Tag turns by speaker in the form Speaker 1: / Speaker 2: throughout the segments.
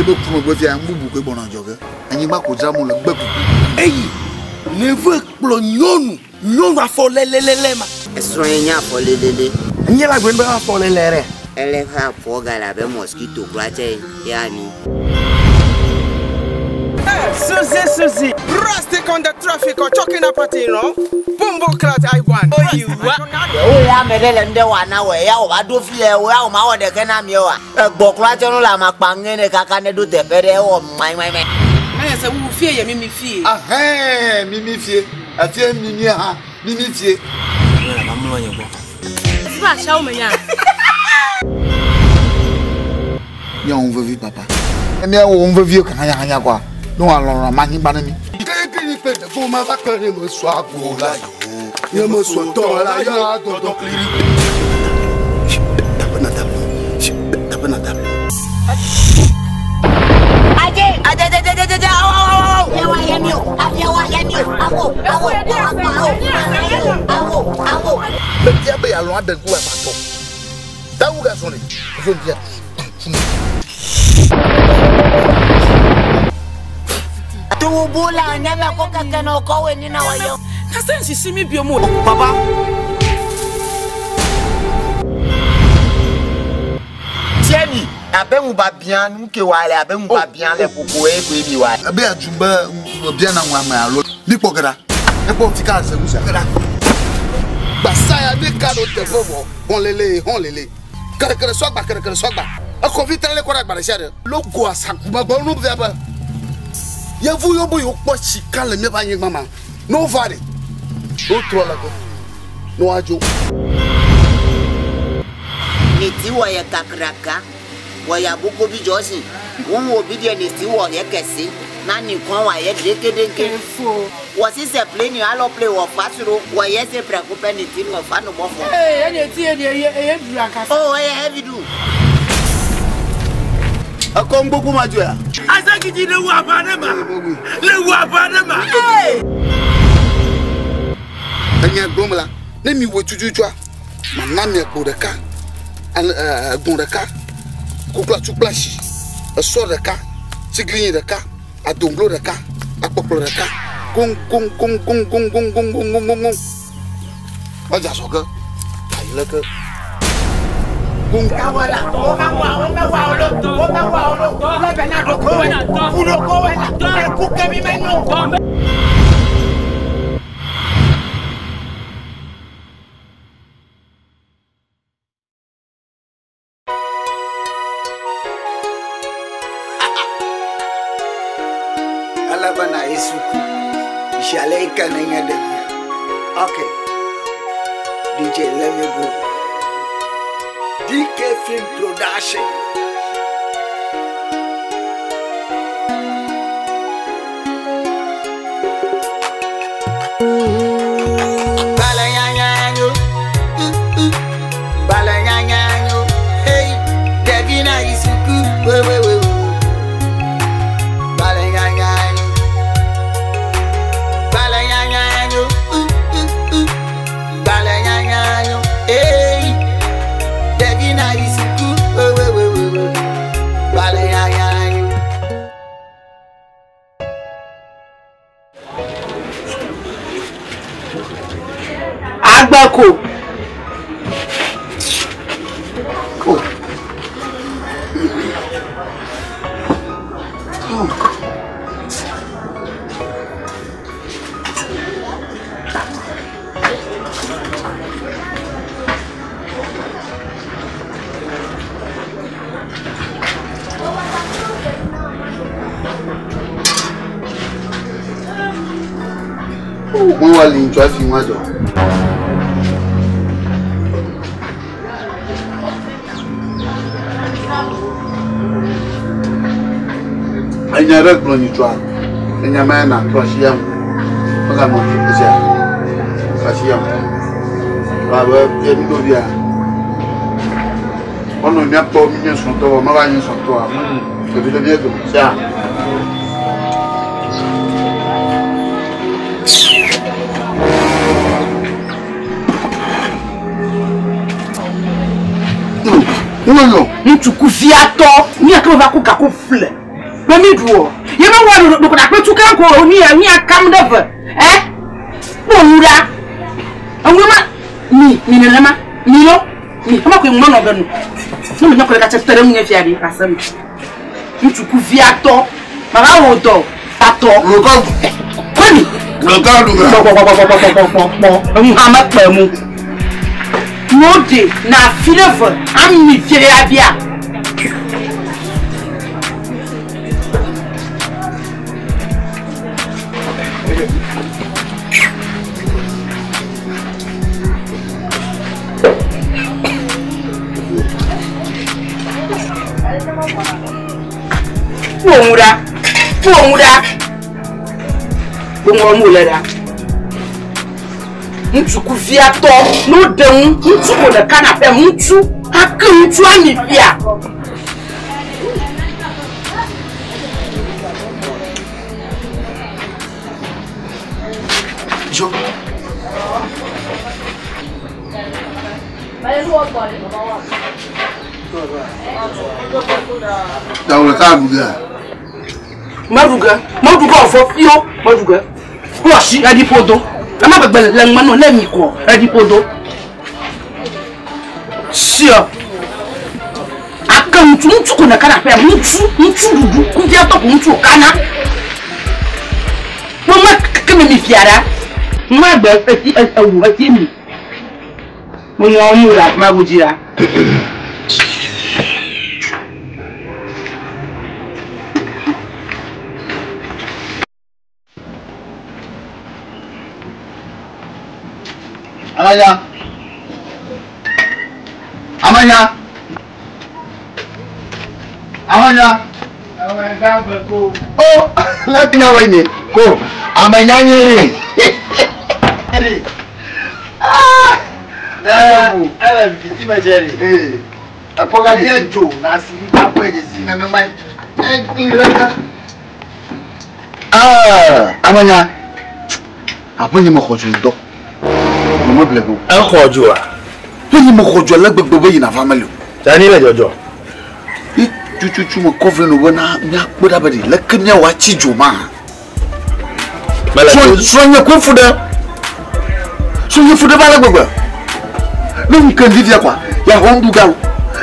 Speaker 1: be ku megbe fia nu bubu koe gbɔna dzɔ ge. Anyigba ko dzram wole gbe kuku.
Speaker 2: Eyi neve kplɔ nyɔnu nyɔnu afɔ lelelele ma.
Speaker 3: Esrɔ̃ ye nye afɔ lelele.
Speaker 2: Nye la gblɔ be afɔ lele ɖe.
Speaker 3: Ele eƒe afɔ gale abe mosquito kura tse ya ni.
Speaker 4: Hey, Susie, Susie. Rustic on the traffic or choking up at you know. Bumbo clat I want.
Speaker 3: Oh, you what? Wo ya me ɖe le nu ɖe wɔa na wɔ ya wò va ɖo fi ya wo ya wò ma wɔ ɖeke na mi oa. Egbɔ kura tse nu le amakpa ŋe ne kaka ne ɖo teƒe ɖe ewɔ mãimãimã.
Speaker 4: Ɛyɛ sɛ wo fie yɛ mimi fie.
Speaker 1: Ahɛn mimi fie. Efie mimi hã mimi fie.
Speaker 5: Ziba ahyɛ wo menya.
Speaker 1: Míawɔ nu vevi papa. Ne míawɔ nu vevi hanyahanya koa, ne wòalɔlɔ ma anyigba ne mi.
Speaker 2: Kékeré pé dẹ̀gbọ́n máa bá kẹ́rin mọ̀ sọ àbò láyò. Yẹ mọ̀ sọ tọ́ la yá dọ̀dọ̀ kiri.
Speaker 3: Aje, aje, aje, aje, aje, awo, awo, awo. Afiawa yẹ mi o, afiawa yẹ mi o, awo, awo, awo, awo, awo, awo.
Speaker 1: Media be yealɔ̃ aɖe ŋku amatɔ. Tawu gasɔ le. Fofo ŋutia.
Speaker 3: Tuwubula nyama ko keke na ɔkɔwe ni na wɔyɛ.
Speaker 4: Na sɛ nsisi mi bio mu.
Speaker 2: Papa.
Speaker 3: Tiɛni abe ŋuba bia nu ke wa le abe ŋuba bia le koko ye koe mi wa.
Speaker 1: Ebe adu be bia na ŋu ame alo. Mi kpɔ ge ɖa. Ekpɔ fi ka se nu sia. Ge ɖa.
Speaker 2: Gbasaya ne ka ɖo teƒe vɔ hɔn lele hɔn lele. Kɛrɛkɛrɛ sɔgba kɛrɛkɛrɛ sɔgba. Exɔ vi trɛ le kɔ ɖe agba ɖe sia ɖe. Logo asakumagba nu via be. Yevu yiwo be yewo kpɔ sika le míaƒe anyigba ma. Ne wova ɖe, wotrɔ le ge. Ne woadzo.
Speaker 3: Niti wɔ yɛ kakraka wɔ yɛ aboko bi jɔsi. Ŋun wo bi deɛ niti wɔ yɛ kɛse. Na nikɔn wa yɛ dekedeke. Wɔ sisɛ ple ni alɔ ple wɔ fasoro wɔ yɛ se prɛko pɛ niti wɔ fa nubɔ fɔ.
Speaker 4: Ee ɛni eti yɛ ni eye eye duru ankasa.
Speaker 3: O eye heavy du.
Speaker 1: Ekɔ ŋgbogbo ma dzo ya.
Speaker 2: Azagidi le wu aʋa ɖe ma. Le wu aʋa ɖe ma. Enya gblɔm la, ne mi wɔ tututua, mana mi egbo ɖeka, egbɔ̃ ɖeka, koklo kple asi, esɔ ɖeka, tiglinyi ɖeka, adoŋglo ɖeka, akpɔkplɔ ɖeka, goŋ goŋ goŋ goŋ goŋ goŋ goŋ goŋ goŋ goŋ goŋ. Edze azɔ ge, ayi leke. Goŋ.
Speaker 6: Alaba na isuku. Ishale na nye ɖevi. Okay. DJ, let me go. DK Film Production.
Speaker 3: Balanyanyanyo, uh, uh. Balanyanyanyo, hey, ɖevi na isuku, we we we. Balanyanyanyo, balanyanyanyo, uh, uh, uh. Balanyanyanyo, hey, ɖevi na isuku, we we we we we. Balanyanyanyo.
Speaker 4: Agbako.
Speaker 1: Wọ́n wá lè njọ́ fi wọ́n jọ. Enya ɖe gblɔ nyitsɔa, enya ma ya nàtrɔ asi ya ŋu. Meganɔ esia, trɔ asi ya ŋu. Abe fia mi ɖo fia. Wɔnɔ míakpɔ mi nye srɔ̃tɔ vɔ meva nye srɔ̃tɔa, ɖevi ɖe mía dome sia. Ŋlɔ.
Speaker 4: Ŋutsu kuviatɔ, mía ke va ku gako fle.
Speaker 5: Be mi ɖu o. Ye me wɔ ɖo ɖo ɖakpe tu kan ko ni ni akam ɖe ve. Ɛ? Kpɔ nu ɖa. Eŋu ma mi mi nenema mi lo mi ema koe ŋu nɔ be nu. Ne me nyɔ ko ɖeka tse te ɖe ŋunye fia ɖi ase me. Ŋutsu kuviatɔ. Mava wò dɔ tatɔ. Kɔni. Kpɔkpɔkpɔkpɔkpɔkpɔkpɔ. Eŋu hã mekpe mu. No de na fi ɖe ve ami fi ɖe abia. Kpɔ ŋu ɖa. Kpɔ ŋu ɖa. Kpɔ ŋu wòle ɖa. Ŋutsu kuviatɔ ne woɖe ŋu ŋutsu ko ɖeka na ƒe ŋutsu ake ŋutsu ami fia.
Speaker 1: Dzo. Dawuro ka ɖu gea?
Speaker 5: Meɖu ge, meɖu ge wòvɔ fio, meɖu ge. Kplɔ asi eɖi ƒodo. Ema gbegbe le ŋme nɔ ne mi kɔ eɖi ƒodo. Siɔ. Ake ŋutsu, ŋutsu ko neka na ƒea, ŋutsu, ŋutsu ɖuɖu, kuviatɔ ko ŋutsu kana. Kpɔ me ke me mi fia ɖa. Ŋma gbe eti ewu eti mi. Mo ŋɔ mu ɖa ma go dzi ɖa.
Speaker 1: Amanya. Amanya. Amanya. Oh, lakina wene. Ko. Amanya nyere. Ah.
Speaker 6: Ele viti me dze ɖi.
Speaker 1: Ee. Ekpɔ ga dze dzo na si akpɔe dze si nenema. Ekli ɖe ka. Ah, amanya. Aƒenye me xɔ dzo ŋutɔ. Nyeme ble go.
Speaker 7: Exɔ dzoa?
Speaker 1: Aƒenye me xɔ dzo ale gbegbe be yina va meli o.
Speaker 7: Tani le dzɔdzɔ.
Speaker 1: Yi tututu me kɔ vɛ no be na míakpɔ ɖa be ɖe leke míawɔ atsi dzo ma.
Speaker 7: Mele to.
Speaker 1: Srɔ̃nye koe fu ɖe. Srɔ̃nye fu ɖe va ale gbegbe. Ne ŋu ke ŋdi fia kɔa, yeaxɔ nuɖu ga o.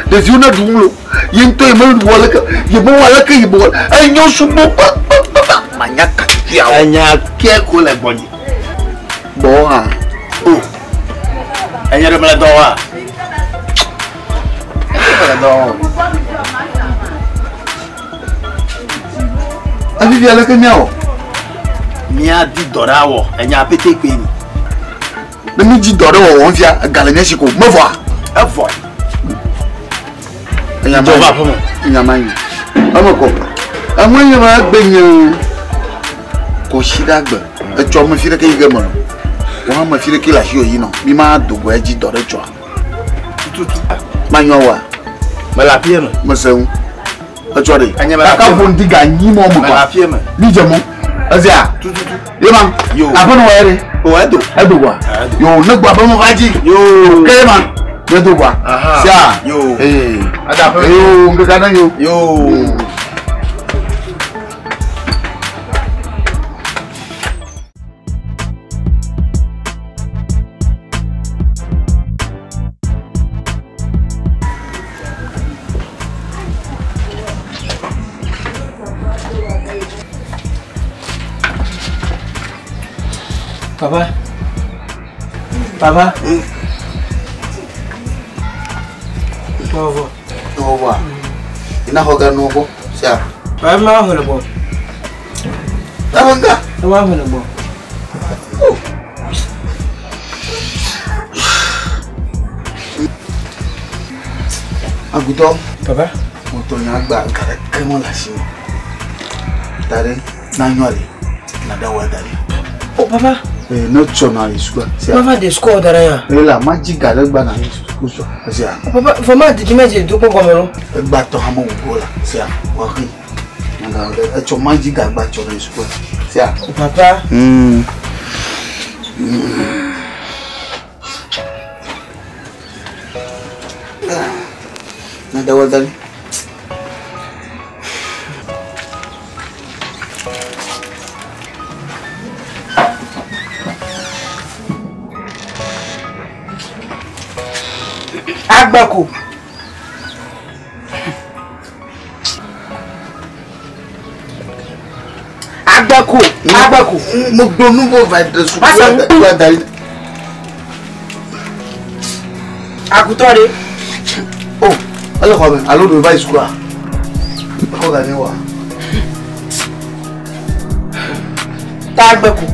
Speaker 1: Ɖeviwo ne ɖu nu lo. Ye ŋutɔ ye mewɔ aleke, ye mewɔ aleke, ye mewɔ. Enyo sugbɔ kpakpakpakpa. Manya ka tutu awɔ.
Speaker 7: Enya ke ko le gbɔnye.
Speaker 1: Gbɔwò hã.
Speaker 7: O. Enye ɖe mele dɔ wɔa? Mele dɔ wɔm.
Speaker 1: Evivi aleke míawɔ?
Speaker 7: Míadi dɔ ɖe awɔ. Enya pete koe ni.
Speaker 1: Ne mídi dɔ ɖe wɔwɔm fia, ega le mía si ko. Mevɔa?
Speaker 7: Evɔe.
Speaker 1: Enya
Speaker 7: Dzɔ va aƒeme.
Speaker 1: Enya ma nyi. Eme kɔ. Eŋue nye ma egbe nye kɔsiɖagbe. Etsɔ me fi ɖeke yi ge me nɔ. Wò hã me fi ɖeke le asiwò yi nɔ. Mi ma do go edzi dɔ ɖe tsɔa.
Speaker 7: Tututu.
Speaker 1: Manyɔ woa?
Speaker 7: Mele aƒea me.
Speaker 1: Mese ŋu. Etsɔ ɖe.
Speaker 7: Enye mele
Speaker 1: Kaka
Speaker 7: aƒea me.
Speaker 1: ƒo ŋdi ga nyi mɔ me
Speaker 7: Mele
Speaker 1: kɔa.
Speaker 7: aƒea me.
Speaker 1: Mi dze mɔ. Ezea?
Speaker 7: Tututu.
Speaker 1: Ye ma?
Speaker 7: Yo.
Speaker 1: Aƒenɔ wɔ ye ɖe.
Speaker 7: O edo.
Speaker 1: Edo goa?
Speaker 7: Edo.
Speaker 1: Yo ne gbɔ abe mo va dzi.
Speaker 7: Yo.
Speaker 1: Ke ye ma? Ne do goa?
Speaker 7: Aha.
Speaker 1: Sia?
Speaker 7: Yo.
Speaker 1: Ee.
Speaker 7: Ada aƒeme.
Speaker 1: Yo ŋkeke aɖe yo.
Speaker 7: Yo.
Speaker 4: Papa. Papa. Au revoir.
Speaker 1: Au revoir. Ina xɔ ga nɔ gbɔ. Sia.
Speaker 4: Papa, ma xɔ le gbɔ.
Speaker 1: Awo nga.
Speaker 4: Ma xɔ le gbɔ.
Speaker 1: Agutɔ.
Speaker 4: Papa.
Speaker 1: Mɔtɔ nya gba ga ɖeke me le asi me. Da ɖe na nyɔ ɖe. Na ɖe wɔ da ɖe.
Speaker 4: Oh papa.
Speaker 1: Ee ne tsɔ na yi sukua. Sia.
Speaker 4: Papa de sukua da ɖe ya.
Speaker 1: Ee la ma dzi ga ɖe gba na yi suku sɔ. Sia.
Speaker 4: Papa vraiment didi me dzi do kpɔ gɔme lo.
Speaker 1: Egba tɔ hã me wò go la. Sia. Wɔ xi. Na ga ɖe etsɔ ma dzi ga gba tsɔ na yi sukua. Sia.
Speaker 4: Oh papa.
Speaker 1: Na ɖe wɔ da ɖe.
Speaker 5: Agbeko. Agbeko. Agbeko.
Speaker 1: Mo gbọ́ nu bó va de suku wa da yi.
Speaker 5: Akutɔ de.
Speaker 1: O ele xɔ me alo ɖe va yi sukua. Exɔ ga ne wa.
Speaker 5: Ta agbeko.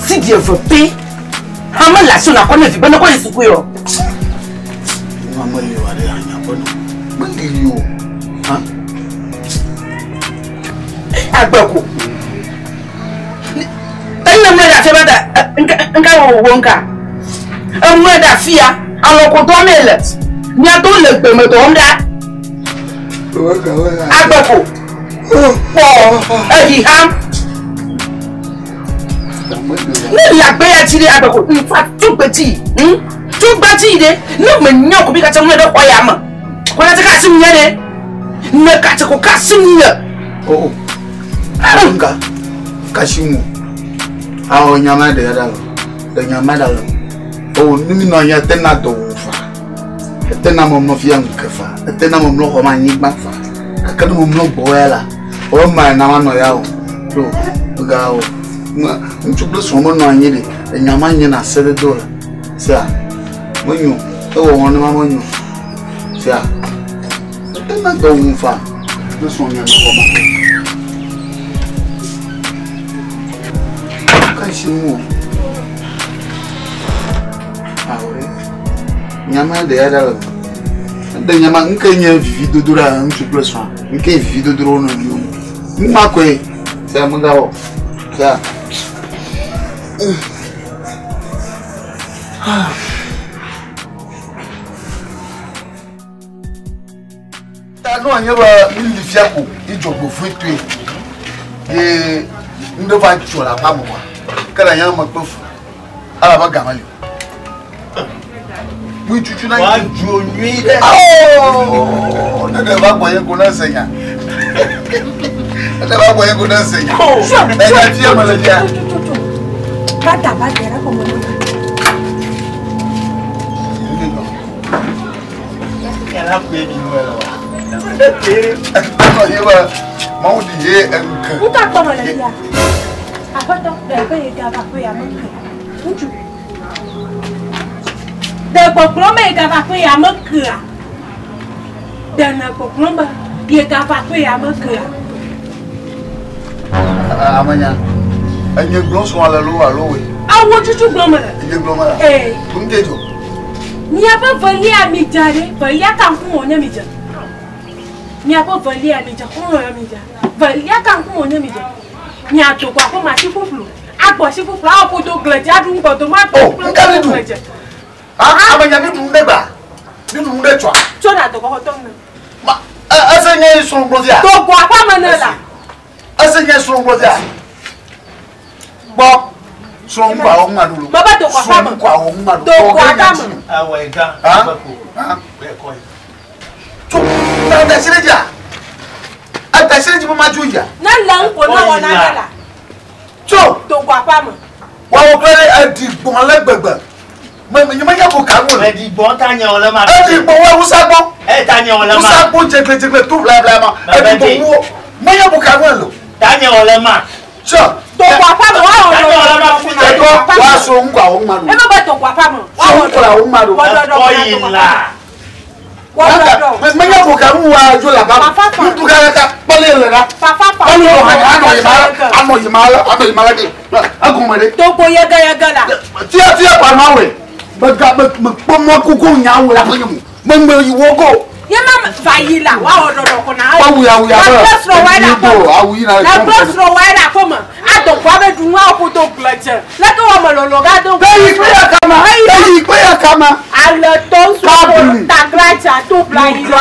Speaker 5: Si di eve pe. Ame le asi na kɔ ne vi be ne kɔ yi suku yɔ.
Speaker 1: Ŋu ame li wa ɖe anya ƒe nɔ. Me li o. Ha?
Speaker 5: Agbeko. Ene mle ɖe afia be da nka wo wo nka. Emle ɖe afia alɔkotɔ me le. Miato le gbeme dɔm ɖa. Agbeko. Kpɔ eyi ham. Ne le agbe ya dzi ɖe agbeko nfa tugbedzi tugbedzi ɖe ne me nya ko bi katsa ŋu ɖe xɔ ya me. Kɔ na te ka asi ŋu nye ɖe. Ne katsa ko ka asi ŋu nye.
Speaker 1: O. Nka kasi ŋu. Awɔ nyama ɖe ya ɖa le. Ɖe nyama ɖa le. O numi nɔ anyi ete na dɔ wò fa. Ete na mɔmlɔ fia ŋu ke fa. Ete na mɔmlɔ xɔ ma anyigba fa. Gake ne mɔmlɔ gbɔ ya la, o ma na ma nɔ ya o. To ga o. Ŋutsu kple srɔ̃ menɔ anyi ɖe. Enyama nye na se ɖe do le. Sia. Menyo. Ewɔ wɔn ne ma menyo. Sia. Ete na dɔ wò fa. Ne srɔ̃ nye nɔ xɔ ma. Kasi ŋu o. Awɔ. Nyama ɖe ya ɖa le. Ɖe nyama ŋke nye vivi dodo ɖa ŋutsu kple srɔ̃a. Ŋke vivi dodo ɖe wo nɔewo ŋu. Ŋuma koe. Sia megawɔ. Sia. Ta nɔ anyi be mi li fia ko idzɔgbevɔe toe. Ye ŋɖe va dzɔ le aƒea me wa. Ke le anya me kpe fu. Elabe game li. Mui tutu na.
Speaker 7: Wa dzo nyui ɖe.
Speaker 1: Awɔ! Ne ɖe va gbɔ ye ko ne se nya. Ne ɖe va gbɔ ye ko ne se nya. Enya fia me le fia.
Speaker 8: Bata bata era como no.
Speaker 7: Ela kpe mi nu ele wa.
Speaker 1: Enɔ ye be mawu ɖi ye eŋke.
Speaker 8: Nka kpɔ me le fia. Aƒetɔ ɖe be ye gava ƒe ya me ke. Ŋutsu. Ɖe gbɔgblɔ me ye gava ƒe ya me kea. Ɖe ne gbɔgblɔ me ye gava ƒe ya me kea.
Speaker 1: Amenya. Enye gblɔ srɔ̃ le lo alo woe.
Speaker 8: Awo tutu gblɔ me le.
Speaker 1: Enye gblɔ me la.
Speaker 8: Ee.
Speaker 1: Ŋke dzɔ.
Speaker 8: Miaƒe velia mi dza ɖe. Velia ka ŋkume wònye mi dze. Miaƒe velia mi dze. Xɔlɔ̃ ya mi dze. Velia ka ŋkume wònye mi dze. Miado go aƒe me asi ƒuƒlu. Agbɔ asi ƒuƒlu awɔ ƒodo gledze aɖu ŋgɔdome agbɔ
Speaker 1: O,
Speaker 8: ƒuƒlu
Speaker 1: ŋka mi
Speaker 8: aɖu
Speaker 1: ɖu.
Speaker 8: gledze.
Speaker 1: Amenya mi ɖu ŋɖe gba. Mi ɖu ŋɖe tsɔa.
Speaker 8: Tso ɖe adogo xɔtɔ me.
Speaker 1: Ma ese nye srɔ̃ gblɔ fia.
Speaker 8: Dogo aƒe me ne la.
Speaker 1: Ese nye srɔ̃ gblɔ fia. Gbɔ srɔ̃ ŋu awɔ ŋu aɖu lo.
Speaker 8: Baba dogo aƒe me.
Speaker 1: Srɔ̃ ŋu awɔ ŋu aɖu.
Speaker 8: Dogo aƒe me.
Speaker 7: Awɔ ega.
Speaker 1: Ha?
Speaker 7: Agbeko.
Speaker 1: Ha?
Speaker 7: Bɛ kɔ yi.
Speaker 1: Tso ta da si ɖe dzia. Ada si ɖe dzi be ma dzo yia.
Speaker 8: Ne le ŋko ne wɔ nane la.
Speaker 1: Tso.
Speaker 8: Dogo aƒe me.
Speaker 1: Wɔwɔ kple ɖe eɖi gbɔn le gbegbe. Me me nye ko ka ŋu le.
Speaker 7: Eɖi gbɔn ta nye wòle ma.
Speaker 1: Eɖi gbɔn wɔ wusa gbɔ.
Speaker 7: E ta nye wòle ma.
Speaker 1: Wusa gbɔ dzegbledzegble to blabla ma. Eɖi gbɔn wɔ. Me nye ko ka ŋu le.
Speaker 7: Ta nye wòle ma.
Speaker 1: Tso.
Speaker 8: Dogo aƒe me wɔ
Speaker 7: Ta nye wòle ma fufu na.
Speaker 1: Ɛdɔ wa so ŋu awɔ ŋu aɖu.
Speaker 8: Ebe be dogo aƒe me.
Speaker 1: So ŋu awɔ ŋu aɖu.
Speaker 7: Ekɔ yi la.
Speaker 1: Me nye ko ka ŋu wa dzo la ba. Nuɖu ka ka kpɔle le la. Kpɔle le la anɔ yi ma anɔ yi ma anɔ yi ma la de. Egɔme ɖe.
Speaker 8: Togo yegeyege la.
Speaker 1: Tia tia kpa ma wɔe. Me ga me me kpɔ mɔ koko nyawo la ƒe nye mo. Me me yi wo go.
Speaker 8: Ye ma va yi la wa wɔ ɖɔɖɔ ko na.
Speaker 1: Awu ya awu ya
Speaker 8: Na
Speaker 1: be.
Speaker 8: kple srɔ̃ wa ɖe aƒe me.
Speaker 1: Awu yi na.
Speaker 8: Na kple srɔ̃ wa ɖe aƒe me. Adɔ kɔ abe du ŋua ƒo do gblẽdze. Leke wɔ me lɔlɔ ga do.
Speaker 1: Eyi kpe ya kama. Eyi kpe ya kama.
Speaker 8: Ale tɔ ŋsu tagladza to bla yi la.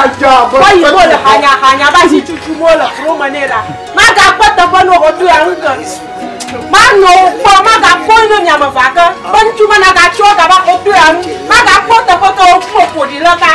Speaker 8: Kɔ yi mo le hanyahanya ba si tutu mo le kuro me ne la. Magakpɔ teƒe ne wòdo ya ŋu ke. Manɔ wo kpɔ magakpɔ ne miame va ke. Be ŋutsu me nagatsɔ gaba xɔ do ya ŋu. Magakpɔ teƒe ke woƒo ƒo ɖi le ka.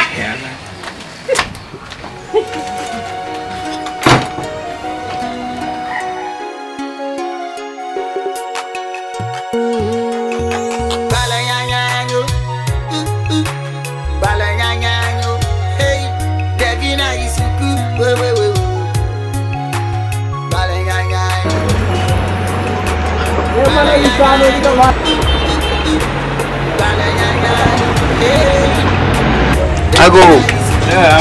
Speaker 1: Ago.
Speaker 4: Yeah,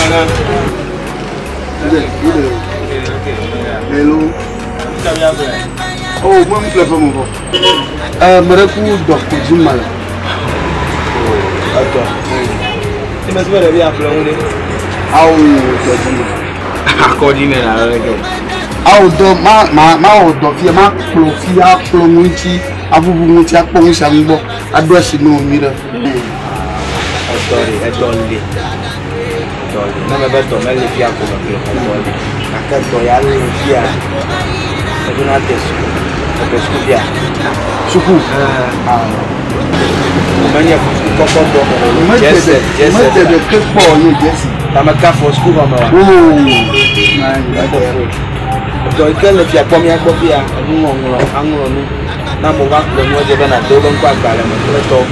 Speaker 1: Hello. Oh, moi, je me mon gars. Me rekou dɔkpo dzi ma le.
Speaker 4: Atɔ. Ti mɛ sibɛ ɖevi aƒle ŋu ɖe.
Speaker 1: Awo dɔ dzi ma.
Speaker 4: Akɔdzi nɛ la leke.
Speaker 1: Awo dɔ ma ma ma wɔ dɔ fia ma kplɔ fia akplɔ ŋuti aʋuʋu ŋuti akpɔ ŋusia ŋu gbɔ aɖo asi ne wo nyui ɖe.
Speaker 4: Edɔ ɖe edɔ li. Edɔ li. Ne me be dɔ mele fia ko me gblɔ edɔ li. Gake dɔ ya le fia. Eɖo na de suku. Ede suku fia.
Speaker 1: Suku.
Speaker 4: Menye kɔkɔ dɔ me o. Jese jese.
Speaker 1: Mede ɖeke kpɔ nye jesi.
Speaker 4: Tame ka fɔ suku xɔ me wa.
Speaker 1: Oo.
Speaker 4: Dɔ yi ke le fia kpɔ mía gbɔ fia enuŋɔŋlɔ aŋlɔ nu. Ne amewo va kplɔ nua dze be nàde wobe ŋkɔ agbalẽ me kple tɔwo.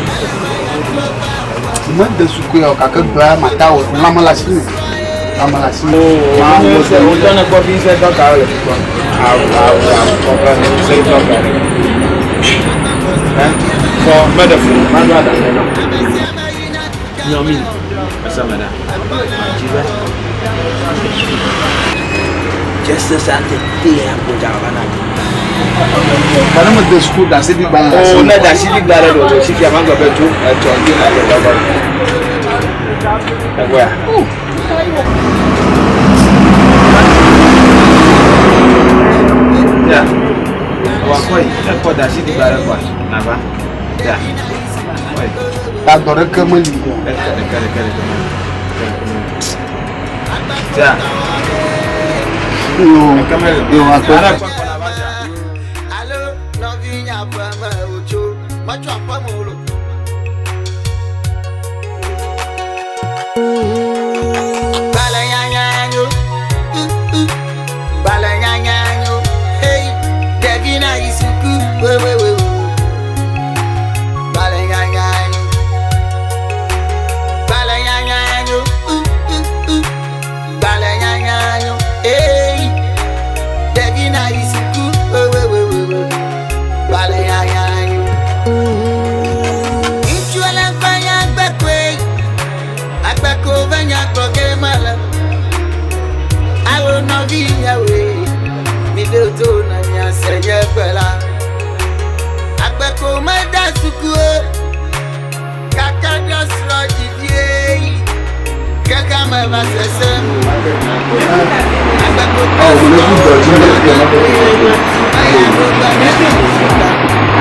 Speaker 1: Mede suku ya o gake dɔ ya mata wɔ lãme le asi me. Lãme le asi me.
Speaker 4: Ma wo se wo dɔ ne kpɔ fi se dɔ ka le kpɔ. Awu awu awu kɔkɔ ne se dɔ ka le. Ɛ fɔ mɛ ɖe fu ma ɖo aɖaŋu nɔ. Nyɔmi ese me ɖa. Dzi be. Jese sa te te ya ko dza va na.
Speaker 1: Bana me de suku ɖase ɖi gbalẽ le asi
Speaker 4: O
Speaker 1: me.
Speaker 4: ne ɖasi ɖi gbalẽ ɖo ɖo si fia ma gblɔ be tso etsɔ dzi na le dɔgɔ. Ɛgbɔa. Ya. Wakɔ yi ekɔ ɖasi ɖi gbalẽ kɔa nava. Ya. Kɔyi.
Speaker 1: Ta dɔ ɖeke meli o.
Speaker 4: Ɖeka ɖeka ɖeka ɖeka. Ya.
Speaker 1: Yo yo akpɔ.
Speaker 6: Alo nɔvi nye aƒeme wòtso metsɔ aƒeme o lo. Gbalẽ nyanya nyo, gbalẽ nyanya nyo, hey, ɖevi na yi suku wewewe. Gbalẽ nyanya nyo, gbalẽ nyanya nyo, gbalẽ nyanya nyo, hey, ɖevi na yi suku wewewewe. Gbalẽ nyanya nyo. Ŋutsu le ƒe nyagbekoe. Agbeko ve nyagblɔ ge mele. Awo nɔvi nyawoe, mi ɖo to na miase nye gbe la. Agbeko mede suku o, gake ɖe srɔ̃ dzi vie. Xexeame va sesem. Agbeko
Speaker 1: Awo me ku dɔ dzi me.
Speaker 6: eya ɖo gbe ɖe